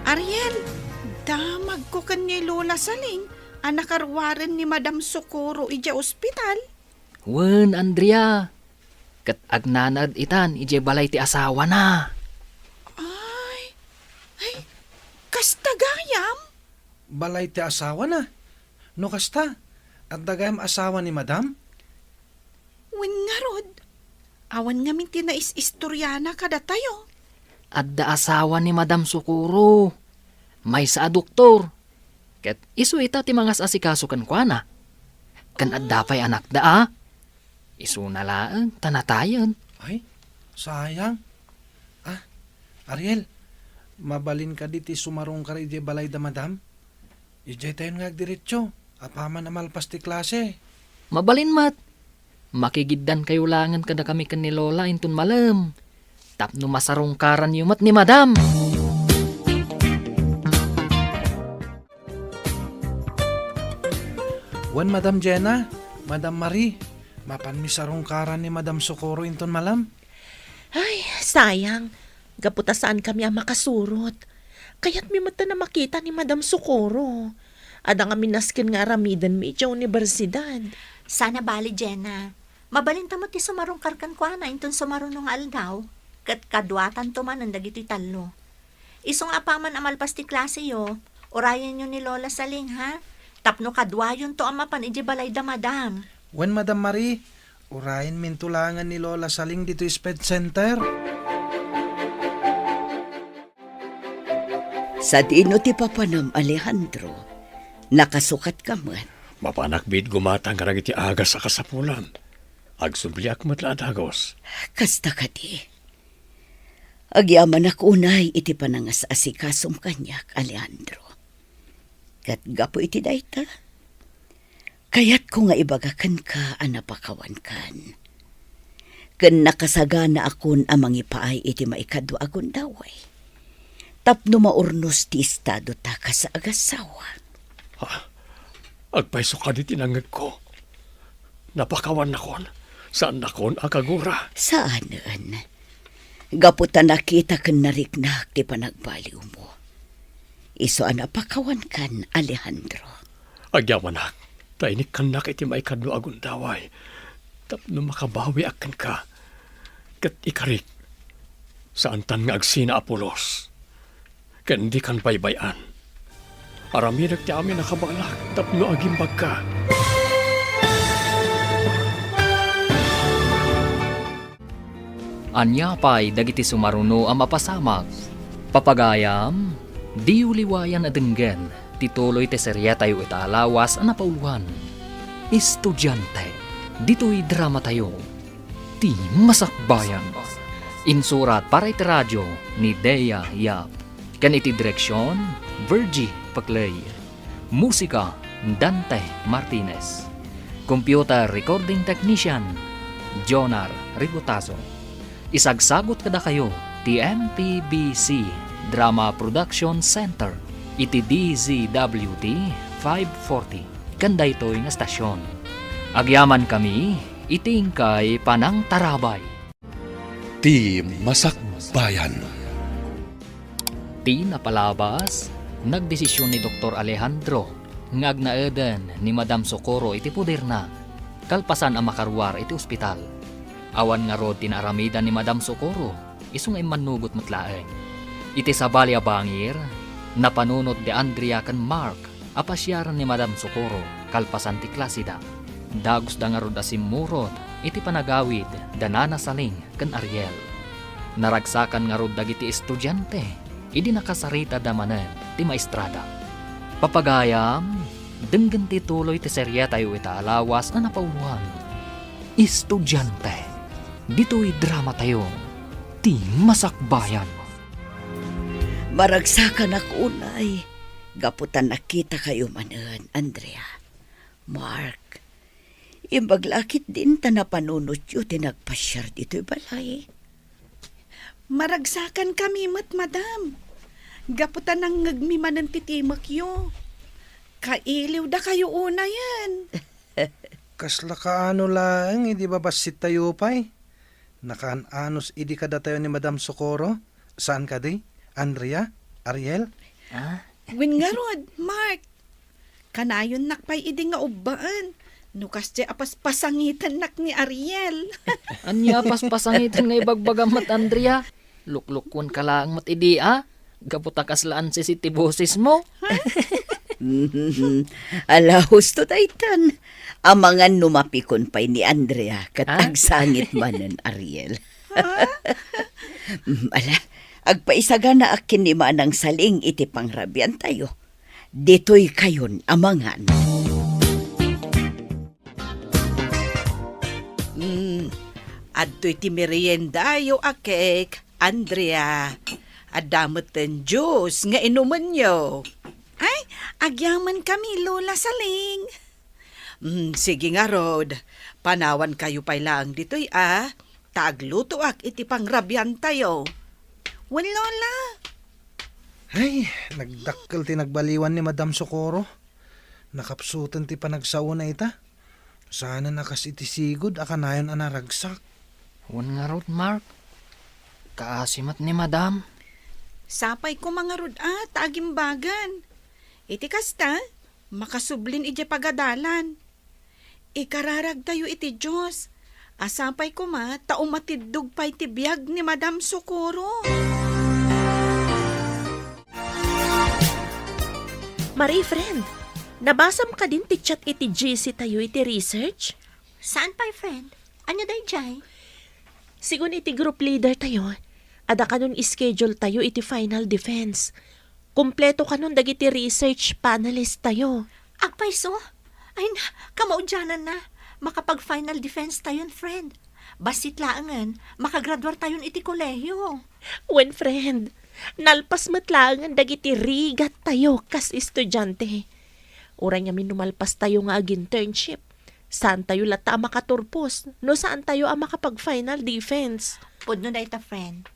Ariel, damagko ken ni Lola Saling a nakaruaren ni Madam Socorro idiay ospital. Wen, Andrea. Ket agnanaed itan idiay balay ti asawana. Ay, ay, kasta gayam? Balay ti asawana? No kasta, adda gayam asawa ni Madam? Wen ngarud, Awan ngamin ti nais-istoriana kadatayo. Adda asawa ni Madam Socorro. Maysa a doktor. Ket isu ita ti mangas-asikaso kenkuana. Ken adda pay anakda a. Isuna laeng ta natayen. Ay, sayang. Ah, Ariel, mabalin kadi ti sumarungkar idiay balay da Madam? Idiay tayon nga agdiretso, apaman a malpas ti klase. Mabalin met. Makigiddankayo laengen kadakami ken ni Lola inton malem. Tapno masarungkaranyo met ni Madam. Wen, Madam Jenna, Madam Marie, mapanmi sarungkaran ni Madam Socorro inton malem? Ay, sayang. Gapu ta saan kami a makasurot. Kayatmi met a makita ni Madam Socorro. Adda ngamin nasken nga aramidenmi idiay universidad. Saan a bali, Jenna. Mabalinta met ti sumarungkar kenkuana inton sumaruno nga aldaw, ket kaduatanto manen dagitoy tallo. Isu nga apaman a malpas ti klaseyo, urayenyo ni Lola Saling, ha? Tapno kaduayonto a mapan idiay balay da Madam. Wen, Madam Marie, urayenminto laengen ni Lola Saling ditoy Sped Center. Sadino ti papanam, Alejandro? Nakasukatka met? Mapanak biit gumatang kadagiti agas a kasapulam. Agsubliak met la a dagus. Kasta kadi. Agyamanak unay iti panangas-asikasom kaniak, Alejandro. Ket gapu iti dayta, kayatko nga ibaga kenka a napakawankan. Ken nakasaganaakon a mangipaay iti maikadua a gundaway tapno maurnos ti estadota kas agassawa. Ha? Agpayso kadi ti nangngegko? Napakawannakon, saannakon a kagura. Saanen. Gapu ta nakita ken nariknak ti panagbaliwmo. Isu a napakawankan, Alejandro. Agyamanak, ta inikkannak iti maikadua a gundaway tapno makabawiak kenka. Ket ikarik, saantan nga agsina a pulos. Ken dikan baybay-an. Aramidek ti amin a kabaelak tapno agimbagka. Ania pay dagiti sumaruno a mapasamak? Papagayam, diyo liwayan a denggen ti tuloy ti seriatayo ita a lawas a napauloan. Estudiante, ditoy dramatayo. Ti Masakbayan. Insurat para iti radio ni Dea Yap. Ken iti direksion, Virgie Paclay. Musika, Dante Martinez. Computer recording technician, Jonar Rigotazo. Isagsagut kadakayo ti M P B C Drama Production Center iti D Z W T five forty. Ken daytoy nga estasion. Agyamankami iti inkay panangtarabay. Ti Masakbayan. Ti napalabas, nagdesisyon ni Doktor Alejandro nga agnaeden ni Madam Socorro iti poderna, kalpasan a makaruar iti ospital. Awan ngarud ti naaramidan ni Madam Socorro, isu nga immannugot met laeng. Iti sabali a bangir, napanunot ni Andrea ken Mark a pasiaran ni Madam Socorro kalpasan ti klaseda. Dagusda ngarud a simmurot iti panagawid da Nana Saling ken Ariel. Naragsakan ngarud dagiti estudiante idi nakasaritada manen ti maestrada. Papagayam, denggen ti tuloy ti serietayo ita a lawas a napauloan. Estudiante, ditoy dramatayo, Ti Masakbayan. Maragsakanak unay gapu ta nakitakayo manen, Andrea. Mark, imbag la a ketdin ta napanunotyo ti nagpasiar ditoy balay. Maragsakankami met, madam. Gapu ta nangngegmi manen ti timekyo. Kailiwdakayo unayen. Kasla kaano laeng idi babassittayo pay? Nakaan-anos idi kadatayo ni Madam Socorro? Saan kadi? Andrea? Ariel? Ah? Wen ngarud, Mark. Kanayonnak pay idi nga ubbaen no kasdiay a paspasangitennak ni Ariel. Ania a paspasangiten nga ibagbagam met, Andrea? Luklukkuenka laeng met idi a, gapu ta kasla ansisi ti bosesmo. Mhm. Ala, husto daytan. Amangan no mapikon pay ni Andrea ket Ah? agsangit manen, Ariel. Mm, ala, agpaisaganaak ken ni Manang Saling iti pangrabiantayo. Ditoy kayon amangan. Mm, adtoy ti meriendayo a cake, Andrea. Adda metten juice nga inumenyo. Ay, agyamankami, Lola Saling. Mm, sige ngarud, panawankayo pay laeng ditoy a, ta aglutoak iti pangrabiantayo. Wen, Lola. Ay, nagdakkel ti nagbaliwan ni Madam Socorro. Nakapsuten ti panagsaona ita. Saanen a kas iti sigud a kanayon a naragsak. Wen ngarud, Mark. Kaasi met ni Madam. Sapay koma ngarud a ta agimbagan. Iti kasta, makasublin idiay pagadalan. Ikararagtayo iti Dios. A sapay koma ta umatiddog pay ti biag ni Madam Socorro. Marie, friend, nabasam kadin ti chat iti G C tayo iti research? Saan pay, friend? Ania daydiay? Sigun iti group leader tayo, adda kanon schedule tayo iti final defense. Kompleto kanon dagiti research panelist tayo. Agpayso? Ay na, kamaudiananna. Makapag-final defense tayon, friend. Bassit laengen, makagraduar tayon iti kolehiyo. Wen, friend, nalpas met laengen dagiti rigat tayo kas estudiante. Uray ngamin no malpas tayo nga ag-internship, saan tayo latta a makaturpos no saan tayo a makapag-final defense. Pudno dayta, friend.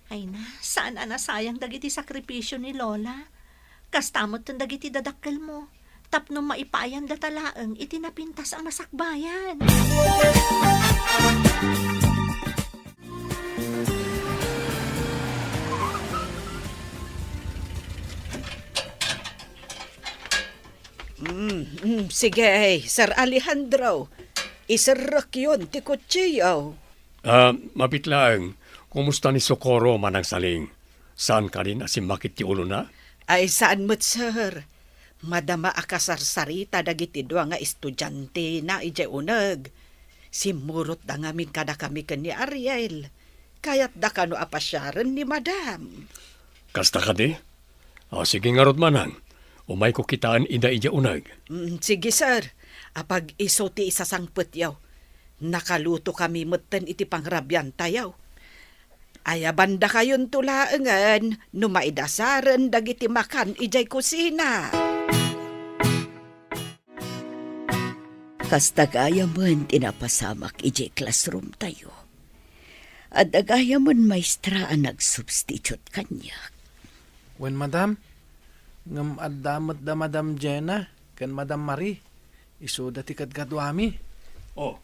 Ay na, saan a nasayang dagiti sakripisio ni Lola. Kasta met dagiti dadakkelmo. Tapno maipaayandata laeng iti napintas a masakbayan. Mm, mm, sige, Sir Alejandro. Iserrekyon ti kutsiyo. Ah, mabiit laeng, kumusta ni Socorro, Manang Saling? Saan kadin a simmakit ti ulona? Ay, saan met, sir. Madama a kasarsarita dagiti dua nga estudiantena idiay uneg. Simmurotda ngamin kadakami ken ni Ariel. Kayatda kano a pasiaren ni Madam. Kasta kadi? O, sige ngarud, Manang. Umayko kitaen ida idiay uneg. Mm, sige, sir. Apag isu ti isasangpetyo. Nakalutokami metten iti pangrabiantayo. Ayabandakayonto laengen no maidasaren dagiti makan idiay kusina. Kasta gayamen ti napasamak idiay classroom tayo. Adda gayamen maestra a nagsubstitute kaniak. Wen, madam, ngem adda met da Madam Jenna ken Madam Marie. Isuda ti kadkaduami. Oh,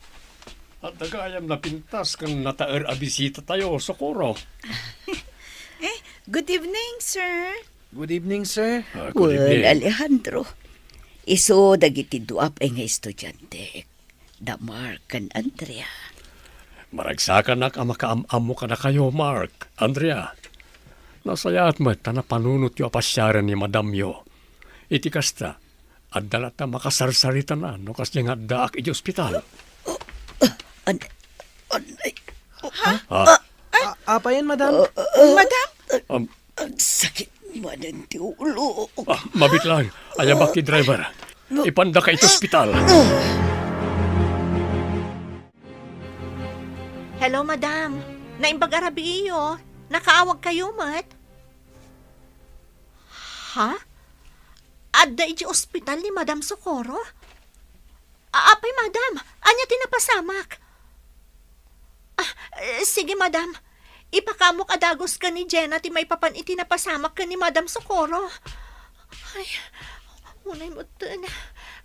adda gayam napintas ken nataer a bisita tayo, Socorro. Eh, good evening, sir. Good evening, sir. Ah, good Wen, evening. Alejandro. Isu dagiti dua pay nga estudiante, da Mark ken Andrea. Maragsakanak a makaam-ammo kadakayo, Mark, Andrea. Nasayaat met ta napanunotyo a pasiaren ni madamyo. Iti kasta, adda latta makasarsaritana no kasdiay nga addaak iti ospital. An-, an-, ay, Ha? Ah, A-, apayen, madam? Madam? Um, Agsakit manen ti ulo. Ah, mabiit lang. Ayabak ti driver. Ipandaka iti ospital. Hello, madam. Naimbag a rabiiyo. Nakaawagkayo met. Ha? Adda iti ospital ni Madam Socorro? A-, apay, madam? Ania ti napasamak? Ah, eh, sige, madam. Ipakaamok a dagus ken ni Jenna ti maipapan iti napasamak ken ni Madam Socorro. Ay, unay metten.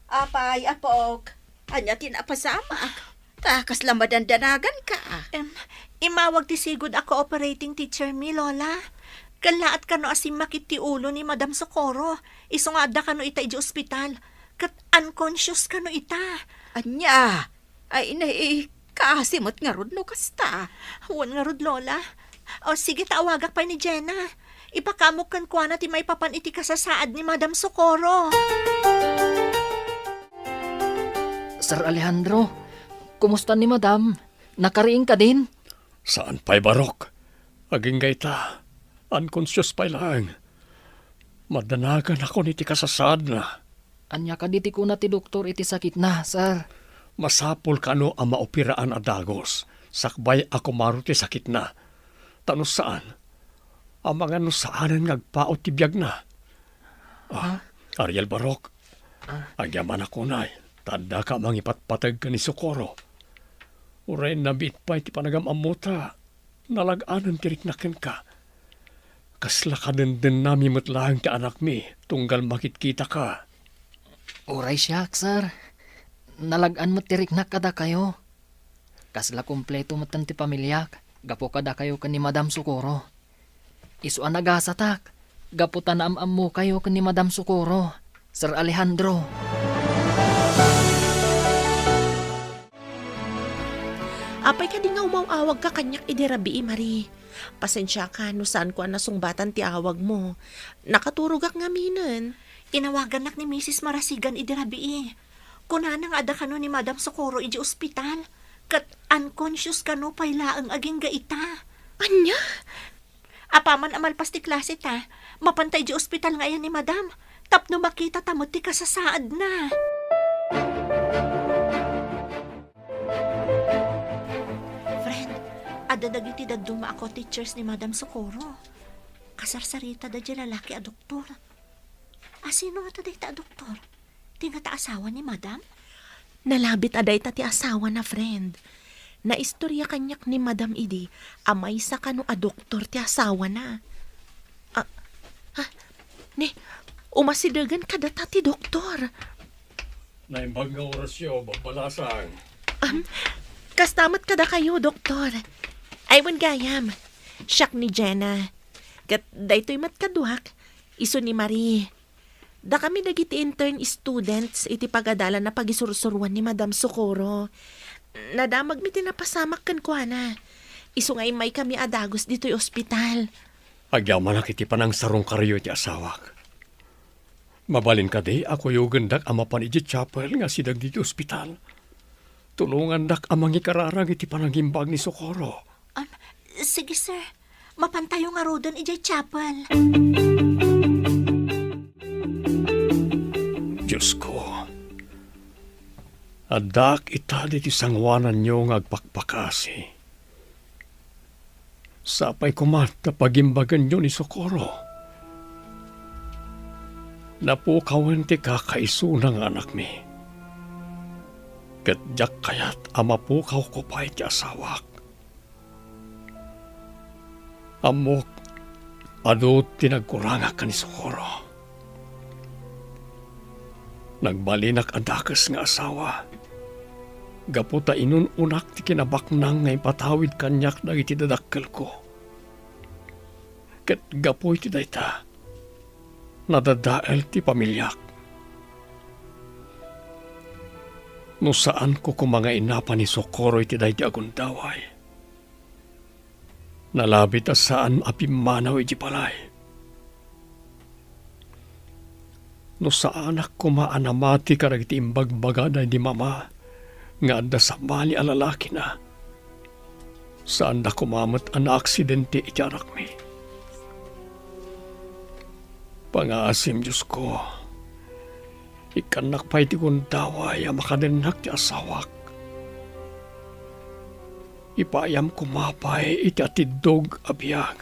Apay, apok? Ania ti napasamak? Ta kasla madandanaganka. Em, immawag ti sigud a cooperating teacher mi, Lola. Kellaat kano a simmakit ti ulo ni Madam Socorro. Isu nga adda kano ita idiay ospital. Ket unconscious kano ita. Ania? Ay, nay, kaasi met ngarud no kasta. Wen ngarud, Lola. O, sige, ta awagak pay ni Jenna. Ipakamok kenkuana ti maipapan iti kasasaad ni Madam Socorro. Sir Alejandro, kumusta ni Madam? Nakariing kadin? Saan pay, Barok. Agingga ita, unconscious pay laeng. Madanaganakon iti kasasaadna. Ania kadi ti kuna ti doktor iti sakitna, sir? Masapul kano a maoperaan a dagus, sakbay a kumaro ti sakitna. Ta no saan, amangan no saanen nga agpaut ti biagna. Ah, Ha? Ariel Barok, Ah. agyamanak unay, ta addaka a mangipatpateg ken ni Socorro. Uray nabiit pay ti panagam-ammota, nalag-anen ti riknak kenka. Kasla kadendennami met laeng ti anakmi, tunggal makitkitaka. Uray siak, sir. Nalag-an met ti riknak kadakayo. Kasla kompleto metten ti pamiliak, gapu kadakayo ken ni Madam Socorro. Isu a nagasatak, gapu ta naam-ammokayo ken ni Madam Socorro, Sir Alejandro. Apay kadi nga umaw-awagka kaniak idi rabii, Marie? Pasensiaka no saanko a nasungbatan ti awagmo. Nakaturogak ngaminen. Inawagannak ni Misis Marasigan idi rabii. Kunana nga adda kano ni Madam Socorro idiay ospital, ket unconscious kano pay laeng agingga ita. Ania? Apaman a malpas ti klase ta, mapanta idiay ospital nga ayan ni Madam, tapno makitata met ti kasasaadna. Friend, adda dagiti dadduma a co-teachers ni Madam Socorro. Kasarsaritada diay lalaki a doktor. A, sino ngata dayta a doktor? Ti ngata asawa ni Madam? Nalabit a dayta ti asawana, friend. Naistorya kaniak ni Madam idi a maysa kano a doktor ti asawana. Ah, ah, ni, umasidegen kadata ti doktor. Naimbag nga orasyo, babbalasang. Am, kasta met kadakayo, doktor. Ay, wen gayam. Siak ni Jenna. Ket daytoy met kaduak, isu ni Marie. Dakami dagiti intern students iti pagadalan a pagisursuroan ni Madam Socorro. Nadamagmi ti napasamak kenkuana. Isu nga immaykami a dagus ditoy ospital. Agyamanak iti panangsarungkaryo iti asawak. Mabalin kadi a kuyogendak a mapan idiay chapel nga asideg ditoy ospital? Tulongandak a mangikararag iti panangimbag ni Socorro. Am, sige, sir. Mapantayo ngaruden idiay chapel. Diosko, addaak ita ditoy sangoananyo nga agpakpakasi. Sapay koma ta pagimbagenyo ni Socorro. Napukawen ti kakaisuna nga anakmi. Ket diak kayat a mapukawko pay ti asawak. Ammok, adu ti nagkurangak ken ni Socorro. Nagbalinak a dakes nga asawa, gapu ta inun-unak ti kinabaknang nga impatawid kaniak dagiti dadakkelko. Ket gapu iti dayta, nadadael ti pamiliak. No saanko koma nga inapa ni Socorro iti daydi a gundaway, nalabit a saan a pimmanaw iti balay. No saanak koma a namati kadagiti imbagbaga daydi mama nga adda sabali a lalakina, saanda koma met a naaksidente iti anakmi. Pangaasim, Diosko, ikkannak pay ti gundaway a makadennak ti asawak. Ipaayam koma pay iti atiddog a biag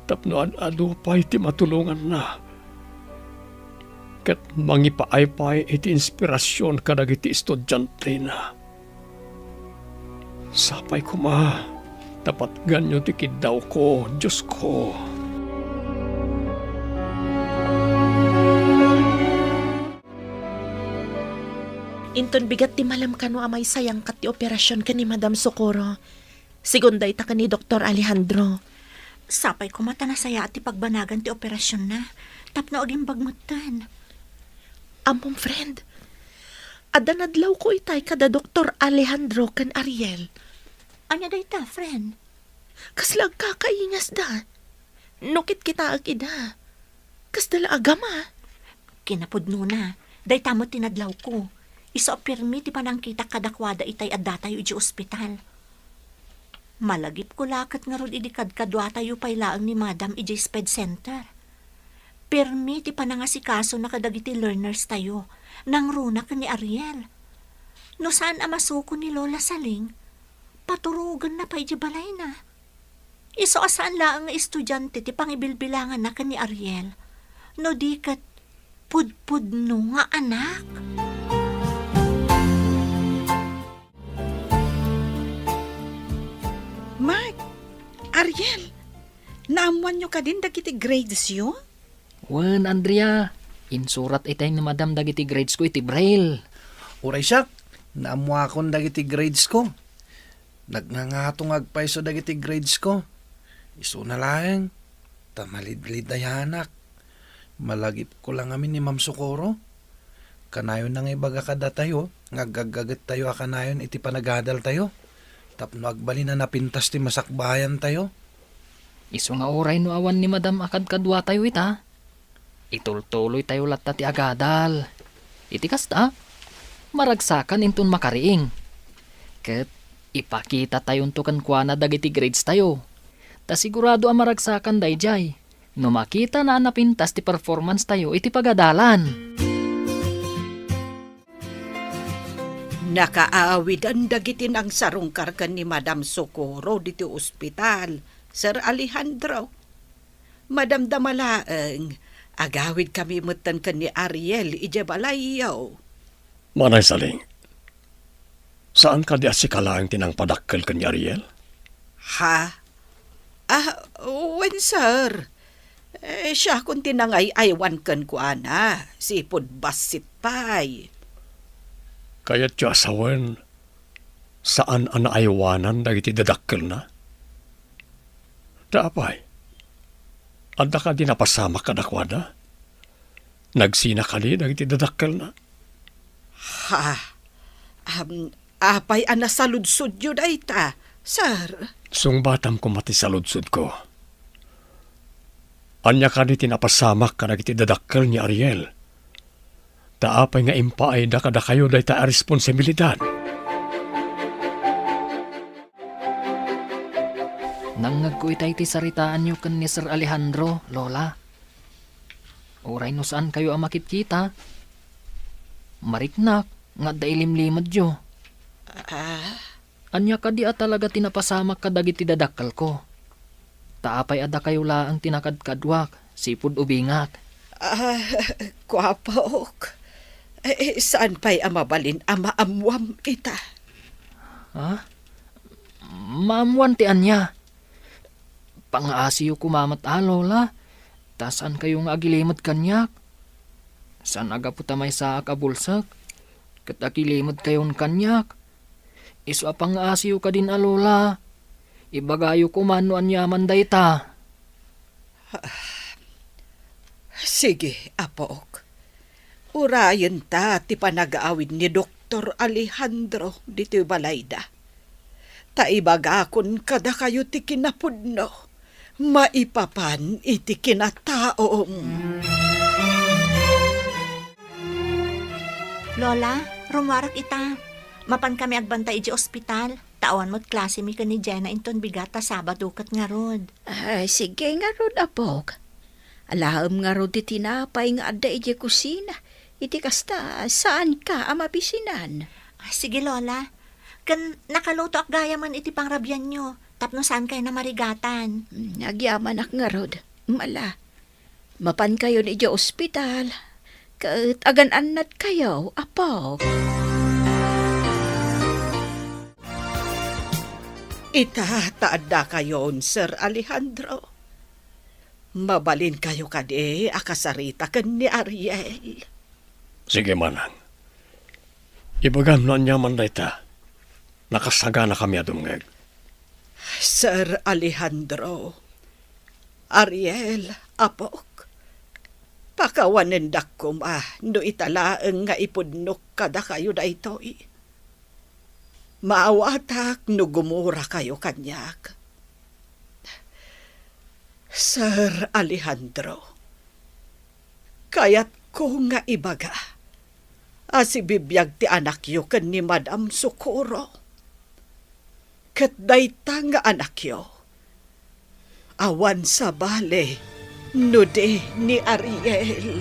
tapno ad-adu pay ti matulonganna ket mangipaay pay iti inspirasion kadagiti estudiantena. Sapay koma ta patganyo ti kiddawko, Diosko. Inton bigat ti malem kano a maysa yangkat ti operasion ken ni Madam Socorro, segun dayta ken ni Doktor Alejandro. Sapay koma ta nasayaat ti pagbanagan ti operasionna tapno agimbag metten. Ammom, friend, adda nadlawko itay kada Doktor Alejandro ken Ariel. Ania dayta, friend? Kasla agkakaingasda. No kitkitaek ida, kasda la a gama. Kinapudnona, dayta met ti nadlawko. Isu a pirmi ti panangkitak kadakuada itay addatayo idiay ospital. Malagipko la ket ngarud idi kadkaduatayo pay laeng ni Madam idiay sped center. Pirmi ti panangasikasona kadagiti learners tayo, nangruna ken ni Ariel. No saan a masuko ni Lola Saling, paturogenna pay idiay balayna. Isu a saan laeng nga estudiante ti pangibilbilanganna ken ni Ariel, no di ket pudpudno nga anak. Mark, Ariel, naammoanyo kadin dagiti gradesyo? Wen, Andrea, insurat itay ni Madam dagiti gradesko iti Braille. Uray siak, naammoakon dagiti gradesko. Nagngangato nga agpayso dagiti gradesko. Isuna laeng, ta malidlidayanak. Malagipko la ngamin ni Ma'am Socorro. Kanayonna nga ibaga kadatayo nga agaggagettayo a kanayon iti panagadaltayo tapno agbalin a napintas ti masakbayantayo. Isu nga uray no awan ni Madam a kadkaduatayo ita, itultuloytayo latta ti agadal. Iti kasta, maragsakan inton makariing. Ket ipakitatayonto kenkuana dagiti gradestayo. Ta sigurado a maragsakan daydiay no makitana a napintas ti performance tayo iti pagadalan. Nakaawiden dagiti nangsarungkar ken ni Madam Socorro diti ospital, Sir Alejandro. Madamdama laeng, agawidkami metten ken ni Ariel idiay balayyo. Manay Saling, saan kadi a sika laeng ti nangpadakkel ken ni Ariel? Ha? Ah, wen, sir. Eh, siakon ti nangay-aywan kenkuana, sipud bassit pay. Kayatyo a sawen, saan a naaywanan dagiti dadakkelna? Ta apay, adda kadi napasamak kadakuada? Nagsina kadi dagiti dadakkelna? Ha? Am, apay a nasaludsodyo dayta, sir? Sungbatam koma ti saludsodko. Ania kadi ti napasamak kadagiti dadakkel ni Ariel? Ta apay nga impaayda kadakayo dayta a responsibilidad? Nangngegko itay ti saritaanyo ken ni Sir Alejandro, Lola. Uray no saankayo a makitkita, mariknak nga adda ilimlimedyo. Ah? Ania kadi a talaga ti napasamak kadagiti dadakkelko? Ta apay a dakayo laeng ti nakadkaduak, sipud ubingak. Ah, kuapok. Eh, saan pay a mabalin a maammuam ita? Ha? Maammuan ti ania? Pangaasiyo koma met a, Lola, ta saankayo nga agilimed kaniak. Saan a gapu ta maysaak a bulsek, ket agilimedkayon kaniak. Isu a pangaasiyo kadin a Lola, ibagayo koma no aniaman dayta. Sige, apok. Urayenta ti panagaawid ni Doktor Alejandro ditoy balayda. Ta ibagakon kadakayo ti kinapudno maipapan iti kinataom. Lola, rummuarek ita. Mapan kami agbantay idiay ospital. Ta awan met klasemi ken ni Jenna inton bigat ta Sabado ket ngarud. Ah, sige ngarud, apok. Alaem ngarud ti tinapay nga adda idiay kusina. Iti kasta, saanka a mabisinan. Ah, sige, Lola. Ken nakalutoak gayamen iti pangrabianyo, tapno saankayo a marigatan. Hmm, agyamanak ngarud. Mala. Mapankayon idiay ospital, ket agan-annadkayo, apok. Ita ta addakayon, Sir Alejandro. Mabalinkayo kadi a kasarita ken ni Ariel. Sige, manang. Ibagam no aniaman dayta. Nakasaganakami a dumngeg. Sir Alejandro, Ariel, apok, pakawanendak koma no ita laeng nga ipudnok kadakayo daytoy. Maawatak no gumurakayo kaniak. Sir Alejandro, kayatko nga ibaga a sibibiag ti anakyo ken ni Madam Socorro. Ket dayta nga anakyo, awan sabali no di ni Ariel.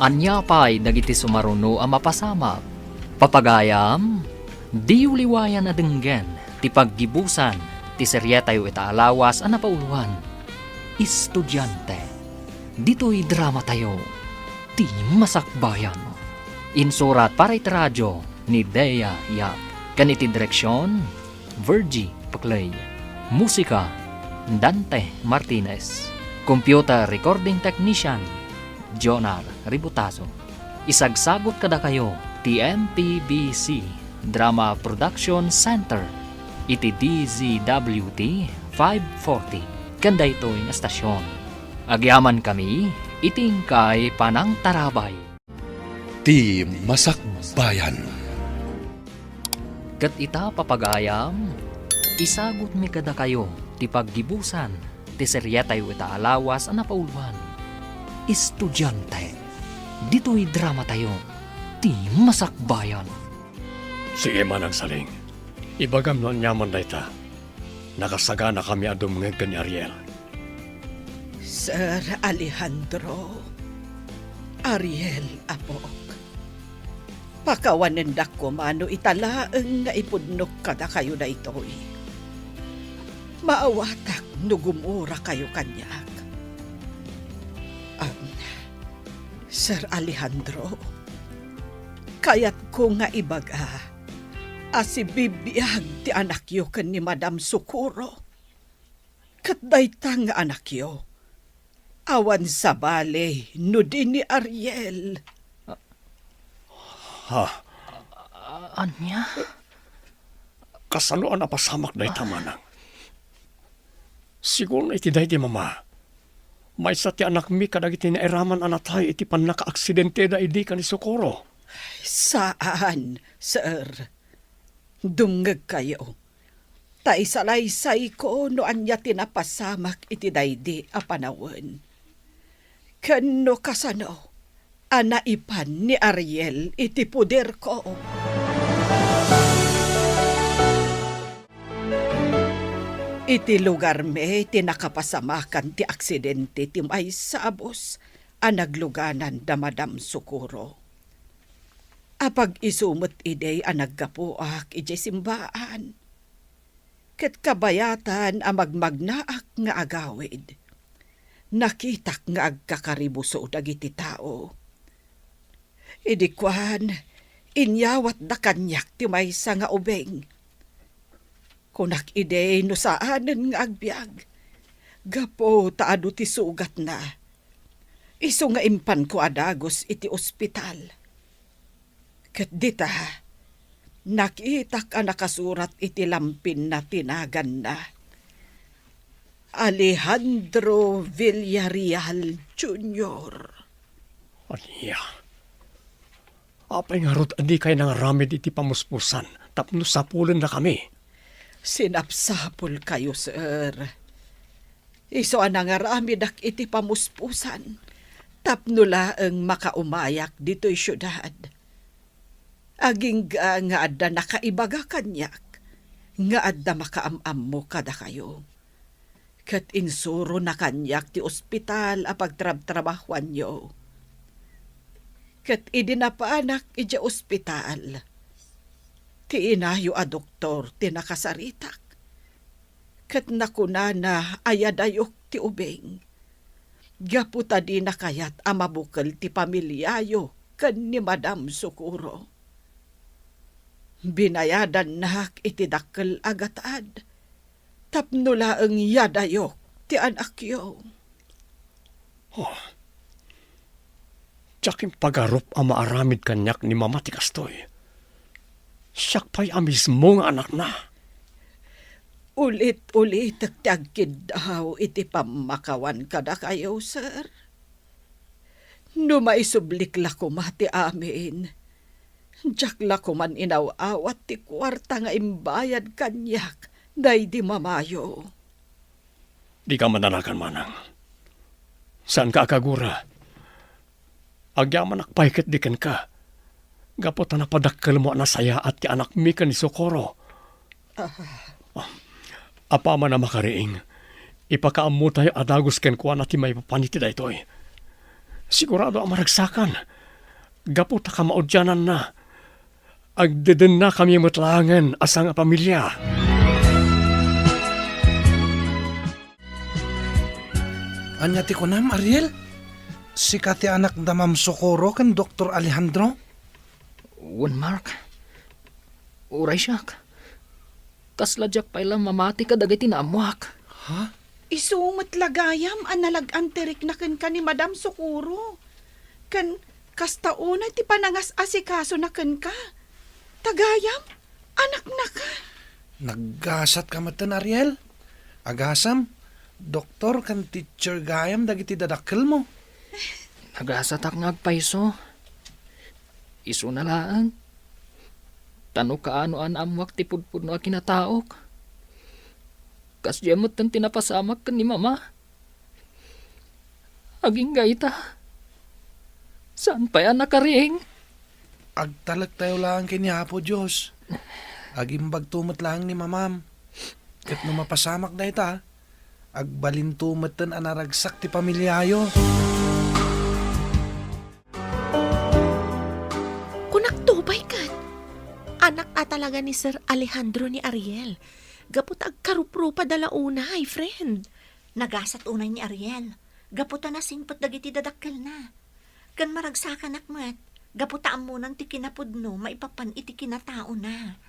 Ania pay dagiti sumaruno a mapasamak? Papagayam, diyo liwayan a denggen ti paggibusan ti serietayo ita a lawas a napauloan, Estudiante. Ditoy dramatayo, Ti Masakbayan. Insurat para iti radio ni Dea Yap, ken iti direksion, Virgie Paclay. Musika, Dante Martinez. Computer recording technician, Jonar Ributazo. Isagsagut kadakayo ti M P B C Drama Production Center iti D Z W T five forty ken daytoy nga estasion. Agyamankami iti inkay panangtarabay. Ti Masakbayan. Ket ita, papagayam, isagutmi kadakayo ti paggibusan ti serietayo ita a lawas a napauloan, Estudiante. Ditoy dramatayo, Ti Masakbayan. Sige, Manang Saling. Ibagam no aniaman dayta. Nakasaganakami a dumngeg ken ni Ariel. Sir Alejandro, Ariel, apok. Pakawanendak koma no ita laeng nga ipudnok kadakayo daytoy. Maawatak no gumurakayo kaniak. Am, Sir Alejandro, kayatko nga ibaga a sibibiag ti anakyo ken ni Madam Socorro. Ket dayta nga anakyo, awan sabali no di ni Ariel. Ha? A-, ania? Kasano a napasamak dayta, manang? Sigurno iti daydi, mama, maysa ti anakmi kadagiti nairaman a natay iti pannakaaksidenteda idi ken ni Socorro. Saan, sir. Dumngegkayo. Ta isalaysayko no ania ti napasamak iti daydi a panawen. Ken no kasano a naipan ni Ariel iti poderko. Iti lugarmi ti nakapasamakan ti aksidente ti maysa a bus a nagluganan da Madam Socorro. Apag-isu met idi a naggapuak idiay simbaan. Ket kabayatan a magmagnaak nga agawid, nakitak nga agkakaribuso dagiti tao. Idi kuan, inyawatda kaniak ti maysa nga ubing. Kunak idi no saanen nga agbiag, gapu ta adu ti sugatna. Isu nga impanko a dagus iti ospital. Ket dita, nakitak a nakasurat iti lampinna ti naganna, Alejandro Villarreal Junior. Ania? Apay ngarud a dikay nangaramid iti pamuspusan tapno sapulennakami? Sinapsapulkayo, sir. Isu a nangaramidak iti pamuspusan tapno laeng makaumayak ditoy siudad. Agingga nga adda nakaibaga kaniak nga adda makaam-ammo kadakayo. Ket insurona kaniak ti ospital a pagtrabtrabahuanyo. Ket idi napanak idiay ospital, ti inayo a doktor ti nakasaritak. Ket nakunana a yadayok ti ubing, gapu ta dina kayat a mabukel ti pamiliayo ken ni Madam Socorro. Binayadannak iti dakkel a gatad tapno laeng yadayok ti anakyo. Oh, diak impagarup a maaramid kaniak ni Mama ti kastoy. Siak pay a mismo nga anakna. Ulit-ulitek ti agkiddaw iti pammakawan kadakayo, sir. No maisublik la koma ti amin, Diak la koman inaw-awat ti kuarta nga imbayad kaniak daydi mamayo. Dika madanagan, manang. Saanka a kagura. Agyamanak pay ketdi kenka. Gapu ta napadakkelmo a nasayaat ti anakmi ken ni Socorro. Ah. Apaman a makariing, ipakaammotayo a dagus kenkuana ti maipapan iti daytoy. Sigurado a maragsakan. Gapu ta kamaudiananna, agdedennakami met laengen a sangapamilia. Ania ti kunam, Ariel? Sika ti anak da Ma'am Socorro ken Doktor Alejandro? Wen, Mark. Uray siak. Kasla diak pay la mamati kadagiti naammoak. Ha? Isu met la gayam a nalag-an ti rikna kenka ni Madam Socorro. Ken kasta unay ti panangas-asikasona kenka. Ta gayam, anaknaka. Naggasatka metten, Ariel. Agasam, doktor ken teacher gayam dagiti dadakkelmo. Nagasatak nga agpayso. Isuna laeng. Ta no kaano a naammoak ti pudpudno a kinataok, kasdiay metten ti napasamak ken ni Mama. Agingga ita, saan pay a nakariing. Agtalektayo laeng ken ni Apo Dios. Agimbagto met laeng ni Mamam. Ket no mapasamak dayta, agbalinto metten a naragsak ti pamiliayo. Kunakto pay ket, anak a talaga ni Sir Alejandro ni Ariel, gapu ta agkaruprupada la unay, friend. Nagasat unay ni Ariel, gapu ta nasingpet dagiti dadakkelna. Ken maragsakanak met, gapu ta ammonan ti kinapudno maipapan iti kinataona.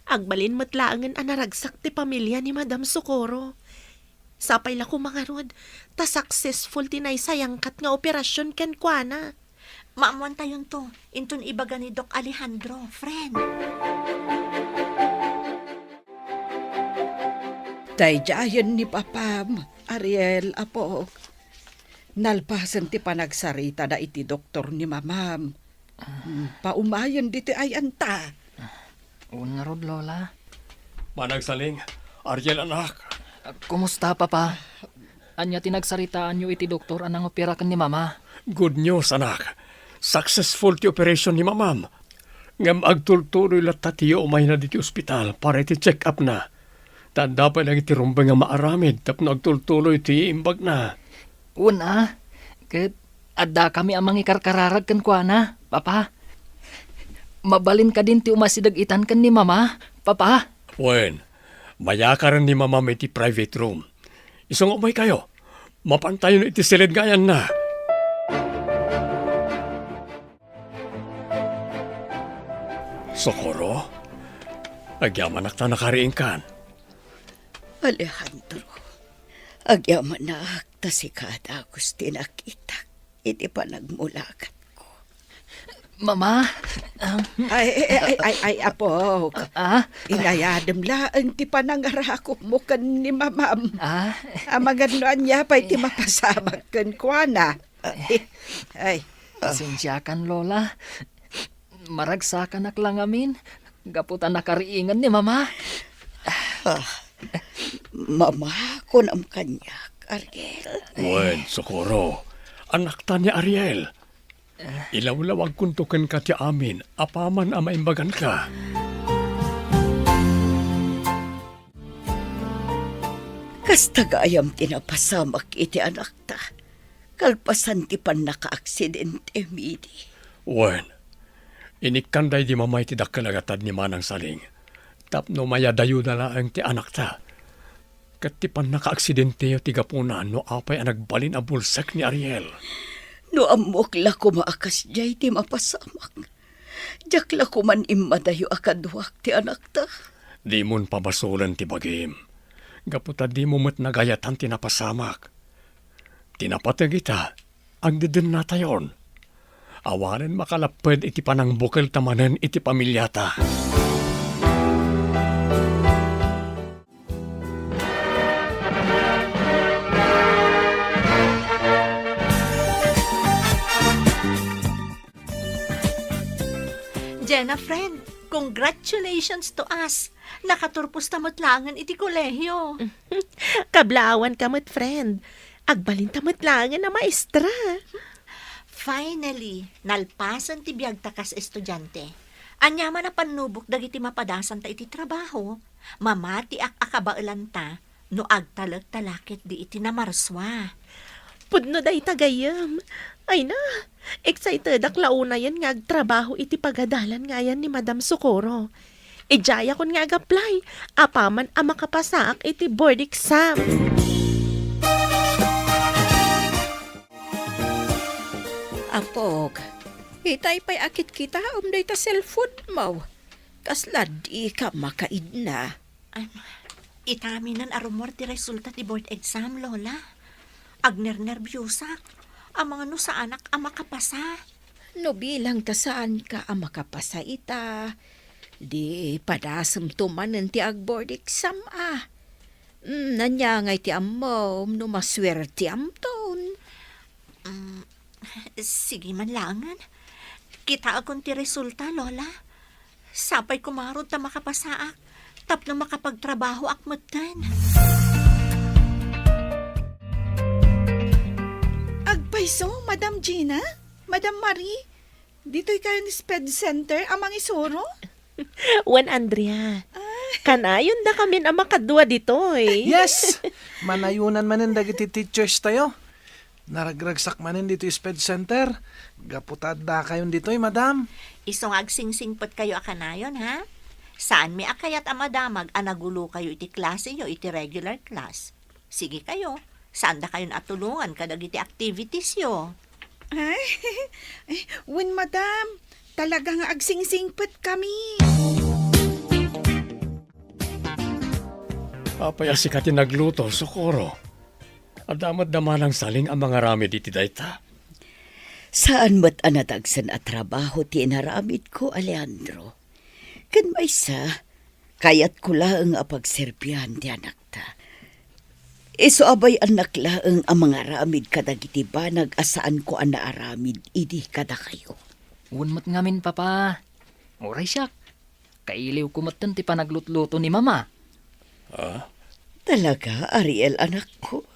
Agbalin met laengen a naragsak ti pamilia ni Madam Socorro. Sapay la koma ngarud, ta successful ti naisayangkat nga operasion kenkuana. Maammoantayonto, inton ibaga ni Doc Alejandro, friend. Daydiayen ni Papam, Ariel, apok. Nalpasen ti panagsaritada iti doktor ni Mamam. Mm, paumayen ditoy ay-anta. Wen ngarud, Lola. Manang Saling, Ariel, anak. Kumusta, Papa? Ania ti nagsaritaanyo iti doktor a nangopera ken ni Mama? Good news, anak. Successful ti operation ni Mamam. Ngem agtultuloy latta ti umayna ditoy ospital para iti check-up-na. Ta adda pay dagiti rumbeng nga maaramid tapno agtultuloy ti imbagna. Wen a, ket addakami a mangikarkararag kenkuana, Papa. Mabalin kadin ti umasideg itan ken ni Mama, Papa? Wen, mayakaren ni Mamam iti private room. Isu nga umaykayo, mapantayon iti siled nga ayanna. Socorro, agyamanak ta nakariingkan. Alejandro, agyamanak ta sika a dagus ti nakitak iti panagmulakatko. Mama, ah, Ay, ay, ay, ay, ay, apok. Ah? Inayadem laeng ti panangarakupmo ken ni Mamam. Ah? Amangan no ania pay ti mapasamak kenkuana. Ay. Pasensiakan, Lola. Maragsakanak la ngamin gapu ta nakariingan ni Mama. Ah, Mama, kunam kaniak, Ariel. Wen, Socorro, anakta ni Ariel. Ilawlawagkonto kenka ti amin apaman a maimbaganka. Kasta gayam ti napasamak iti anakta, kalpasan ti pannakaaksidente, Midi. Wen, inikkan daydi Mama iti dakkel a gatad ni Manang Saling tapno mayadayona laeng ti anakta. Ket ti pannakaaksidenteo ti gapuna no apay a nagbalin a bulsek ni Ariel. No ammok la koma a kasdiay ti mapasamak, diak la koman immadayo a kaduak ti anakta. Dimon pabasolen ti bagim, gapu ta dimo met nagayatan ti napasamak. Ti napateg ita, agdedennatayon. Awanen makalapped iti panangbukelta manen iti pamiliata. Na, friend, congratulations to us. Nakaturpos ta met laengen iti kolehiyo. Kablaawan ka met, friend. Agbalin ta met laengen a maestra. Finally, nalpasen ti biagta kas estudiante. Aniaman a pannubok dagiti mapadasanta iti trabaho, mamatiak a kabaelanta no agtalek ta la ketdi iti namarsua. Pudno dayta gayyem. Ay na, excitedak la unayen nga agtrabaho iti pagadalan nga ayan ni Madam Socorro. Idiayakon nga ag-apply, apaman a makapasaak iti board exam. Apok, itay pay a kitkitaem dayta cellphone mo. Kasla dika makaidna. Am, itaminan a rummuar ti resulta ti board exam, Lola. Agnernerbiosak. Amangan no saanak a makapasa. No bilang ta saanka a makapasa ita, di padasemto manen ti ag-board exam a. Mm, ania ngay ti ammom no masuertiamton? Mm, sige man laengen. Kitaekon ti resulta, Lola. Sapay kumarud ta makapasaak tapno makapagtrabahoak metten. Agpayso, Madam Gina, Madam Marie, ditoy kayo ni Sped Center a mangisuro? Wen, Andrea. Ah. Kanayon da kamin a makadua ditoy. Yes! Manayonan manen dagiti teachers tayo. Naragragsak manen ditoy Sped Center. Gapu ta adda kayon ditoy, madam. Isu nga agsingsingpet kayo a kanayon, ha? Saanmi a kayat a madamag a nagulo kayo iti klase yo iti regular class. Sige kayo, saan da kayon a tulongan kadagiti activities yo. Ay, ay, wen, madam, talaga nga agsingsingpet kami. Apay a sika ti nagluto, Socorro? Adda met da manang saling a mangaramid iti dayta? Saan met a nadagsen a trabaho ti inaramidko, Alejandro. Ken maysa, kayatko laeng a pagserbian ti anakta. Isu a bay-annak laeng a mangaramid kadagiti banag a saanko a naaramid idi kadakayo. Wen met ngamin, Papa. Uray siak, kailiwko metten ti panaglutluto ni Mama. Ah? Talaga, Ariel, anakko?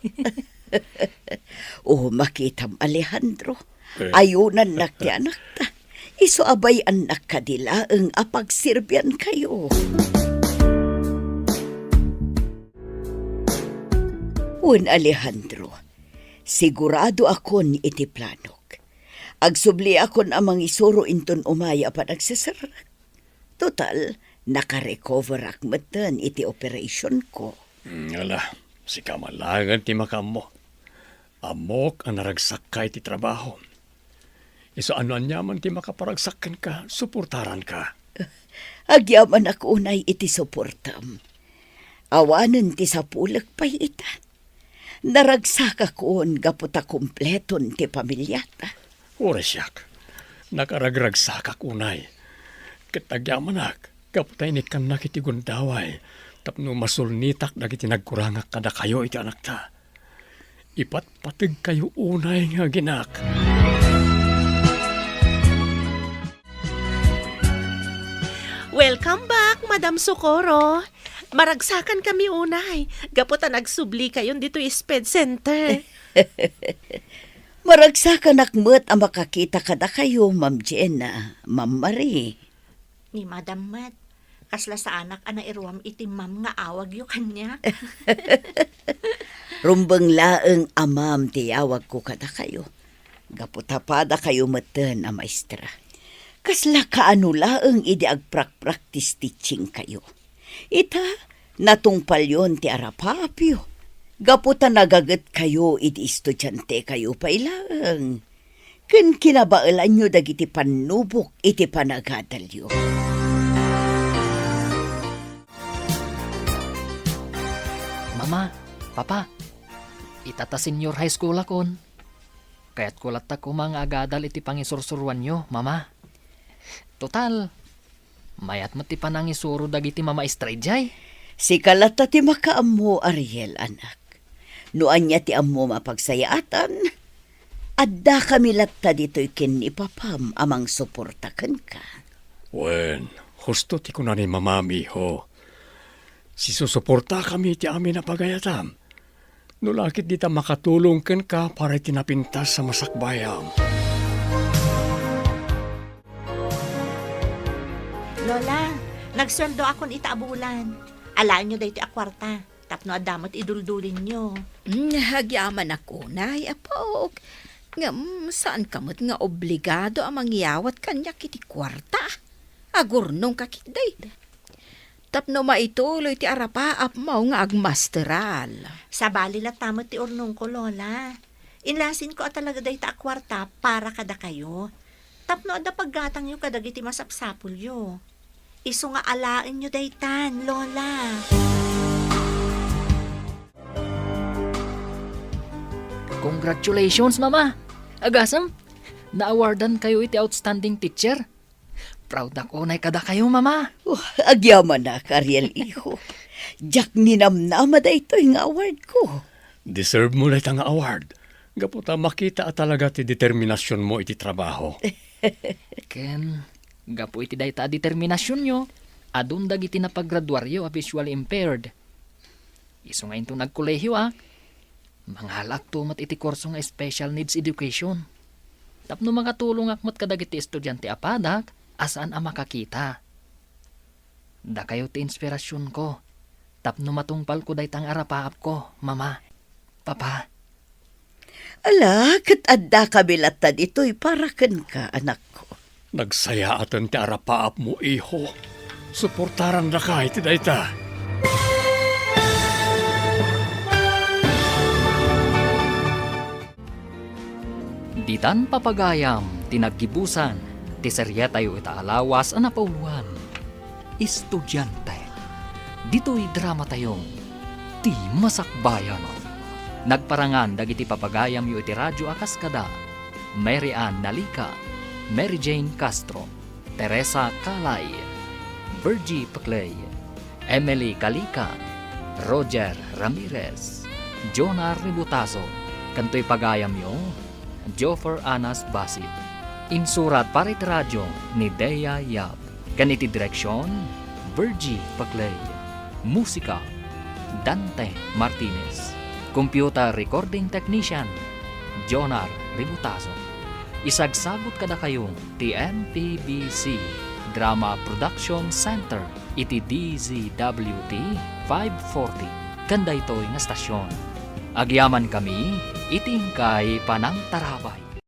O, makitam, Alejandro. Eh. Ayunannak ti anakta. Isu a bay-annak kadi laeng a pagserbiankayo. Wen, Alejandro, siguradoakon iti planok. Agsubliakon a mangisuro inton umay a panagseserrek. Total, nakarecoverak metten iti operationko. Mm, ala, sika man laengen ti makaammo. Ammok a naragsakka iti trabaho. Isu a no aniaman ti makaparagsak kenka, suportaranka. Agyamanak unay iti suportam. Awanen ti sapulek pay ita. Naragsakakon gapu ta kompleton ti pamiliata. Uray siak, nakaragragsakak unay. Ket agyamanak gapu ta inikkannak iti gundaway tapno masulnitak dagiti nagkurangak kadakayo iti anakta. Ipatpategkayo unay nga aginak. Welcome back, Madam Socorro. Maragsakan kami unay, gapu ta nagsubli kayon ditoy Sped Center. Maragsakanak met a makakita kadakayo, Ma'am Jenna, Ma'am Marie. Ni Madam met, kasla saanak a nairuam iti ma'am nga awagyo kaniak. Rumbeng laeng a ma'am ti yawagko kadakayo. Gapu ta padakayo metten a maestra. Kasla kaano laeng idi agprakpraktis teachingkayo. Ita, natungpalyon ti arapaapyo. Gapu ta nagagetkayo idi estudiantekayo pay laeng. Ken kinabaelanyo dagiti pannubok iti panagadalyo. Mama, Papa, ita ta senior high school akon. Kayatko latta koma nga agadal iti pangisursuroanyo, Mama. Total, mayat met ti panangisuro dagiti mamaestra idiay. Sika latta ti makaammo, Ariel, anak. No ania ti ammom a pagsayaatan, addakami latta ditoy ken ni Papam a mangsuporta kenka. Wen, husto ti kuna ni mamam, iho. Sisusuportakami iti amin a pagayatam. No la ket dita makatulong kenka para iti napintas a masakbayam. Lola, nagsueldoakon ita a bulan. Alaenyo daytoy a kuarta. Tapno adda met iduldulinyo. Mm, agyamanak unay, apok. Ngem, saanka met nga obligado a mangyawat kaniak iti kuarta. Agurnongka ketdi. Tapno maituloy ti arapaapmo nga agmasteral. Sabali latta met ti urnongko, Lola. Inlasinko a talaga dayta a kuarta para kadakayo. Tapno adda paggatangyo kadagiti masapsapulyo. Isu nga alaenyo daytan, Lola. Congratulations, Mama! Agasem, na-awardankayo iti outstanding teacher. Proud ak unay kadakayo, Mama. Oh, agyamanak, Ariel, iho. Diak ninamnama daytoy nga award ko. Deserve mo dayta nga award. Gapu ta makita a talaga ti determinasionmo iti trabaho. Ken, gapu iti dayta a determinasionyo, adun dagiti napagraduaryo a visually impaired. Isu nga inton agkolehioak, mangalaakto met iti kurso nga special needs education. Tapno makatulongak met kadagiti estudiante a padak a saan a makakita. Dakayo ti inspirasionko, tapno matungpalko dayta nga arapaapko, Mama, Papa. Ala, ket addakami latta ditoy para kenka, anakko. Nagsayaaten ti arapaapmo, iho. Suportarandaka iti dayta. Ditan papagayam ti naggibusan ti serietayo ita a lawas a napauloan, Estudiante. Ditoy dramatayo, Ti Masakbayan. Nagparangan dagiti papagayamyo iti radyo a kas kada Mary Ann Nalica, Mary Jane Castro, Teresa Calay, Virgie Peclay, Emily Calica, Roger Ramirez, Jonah Ributazo, ken toy pagayamyo, Joffer Anas Basit. Insurat para iti radyo ni Dea Yap, ken iti direksion, Virgie Peclay. Musika, Dante Martinez. Computer recording technician, Jonar Ributazo. Isagsagut kadakayo ti M P B C Drama Production Center iti D Z W T five forty ken daytoy nga stasyon. Agyamankami iti inkay panangtarabay.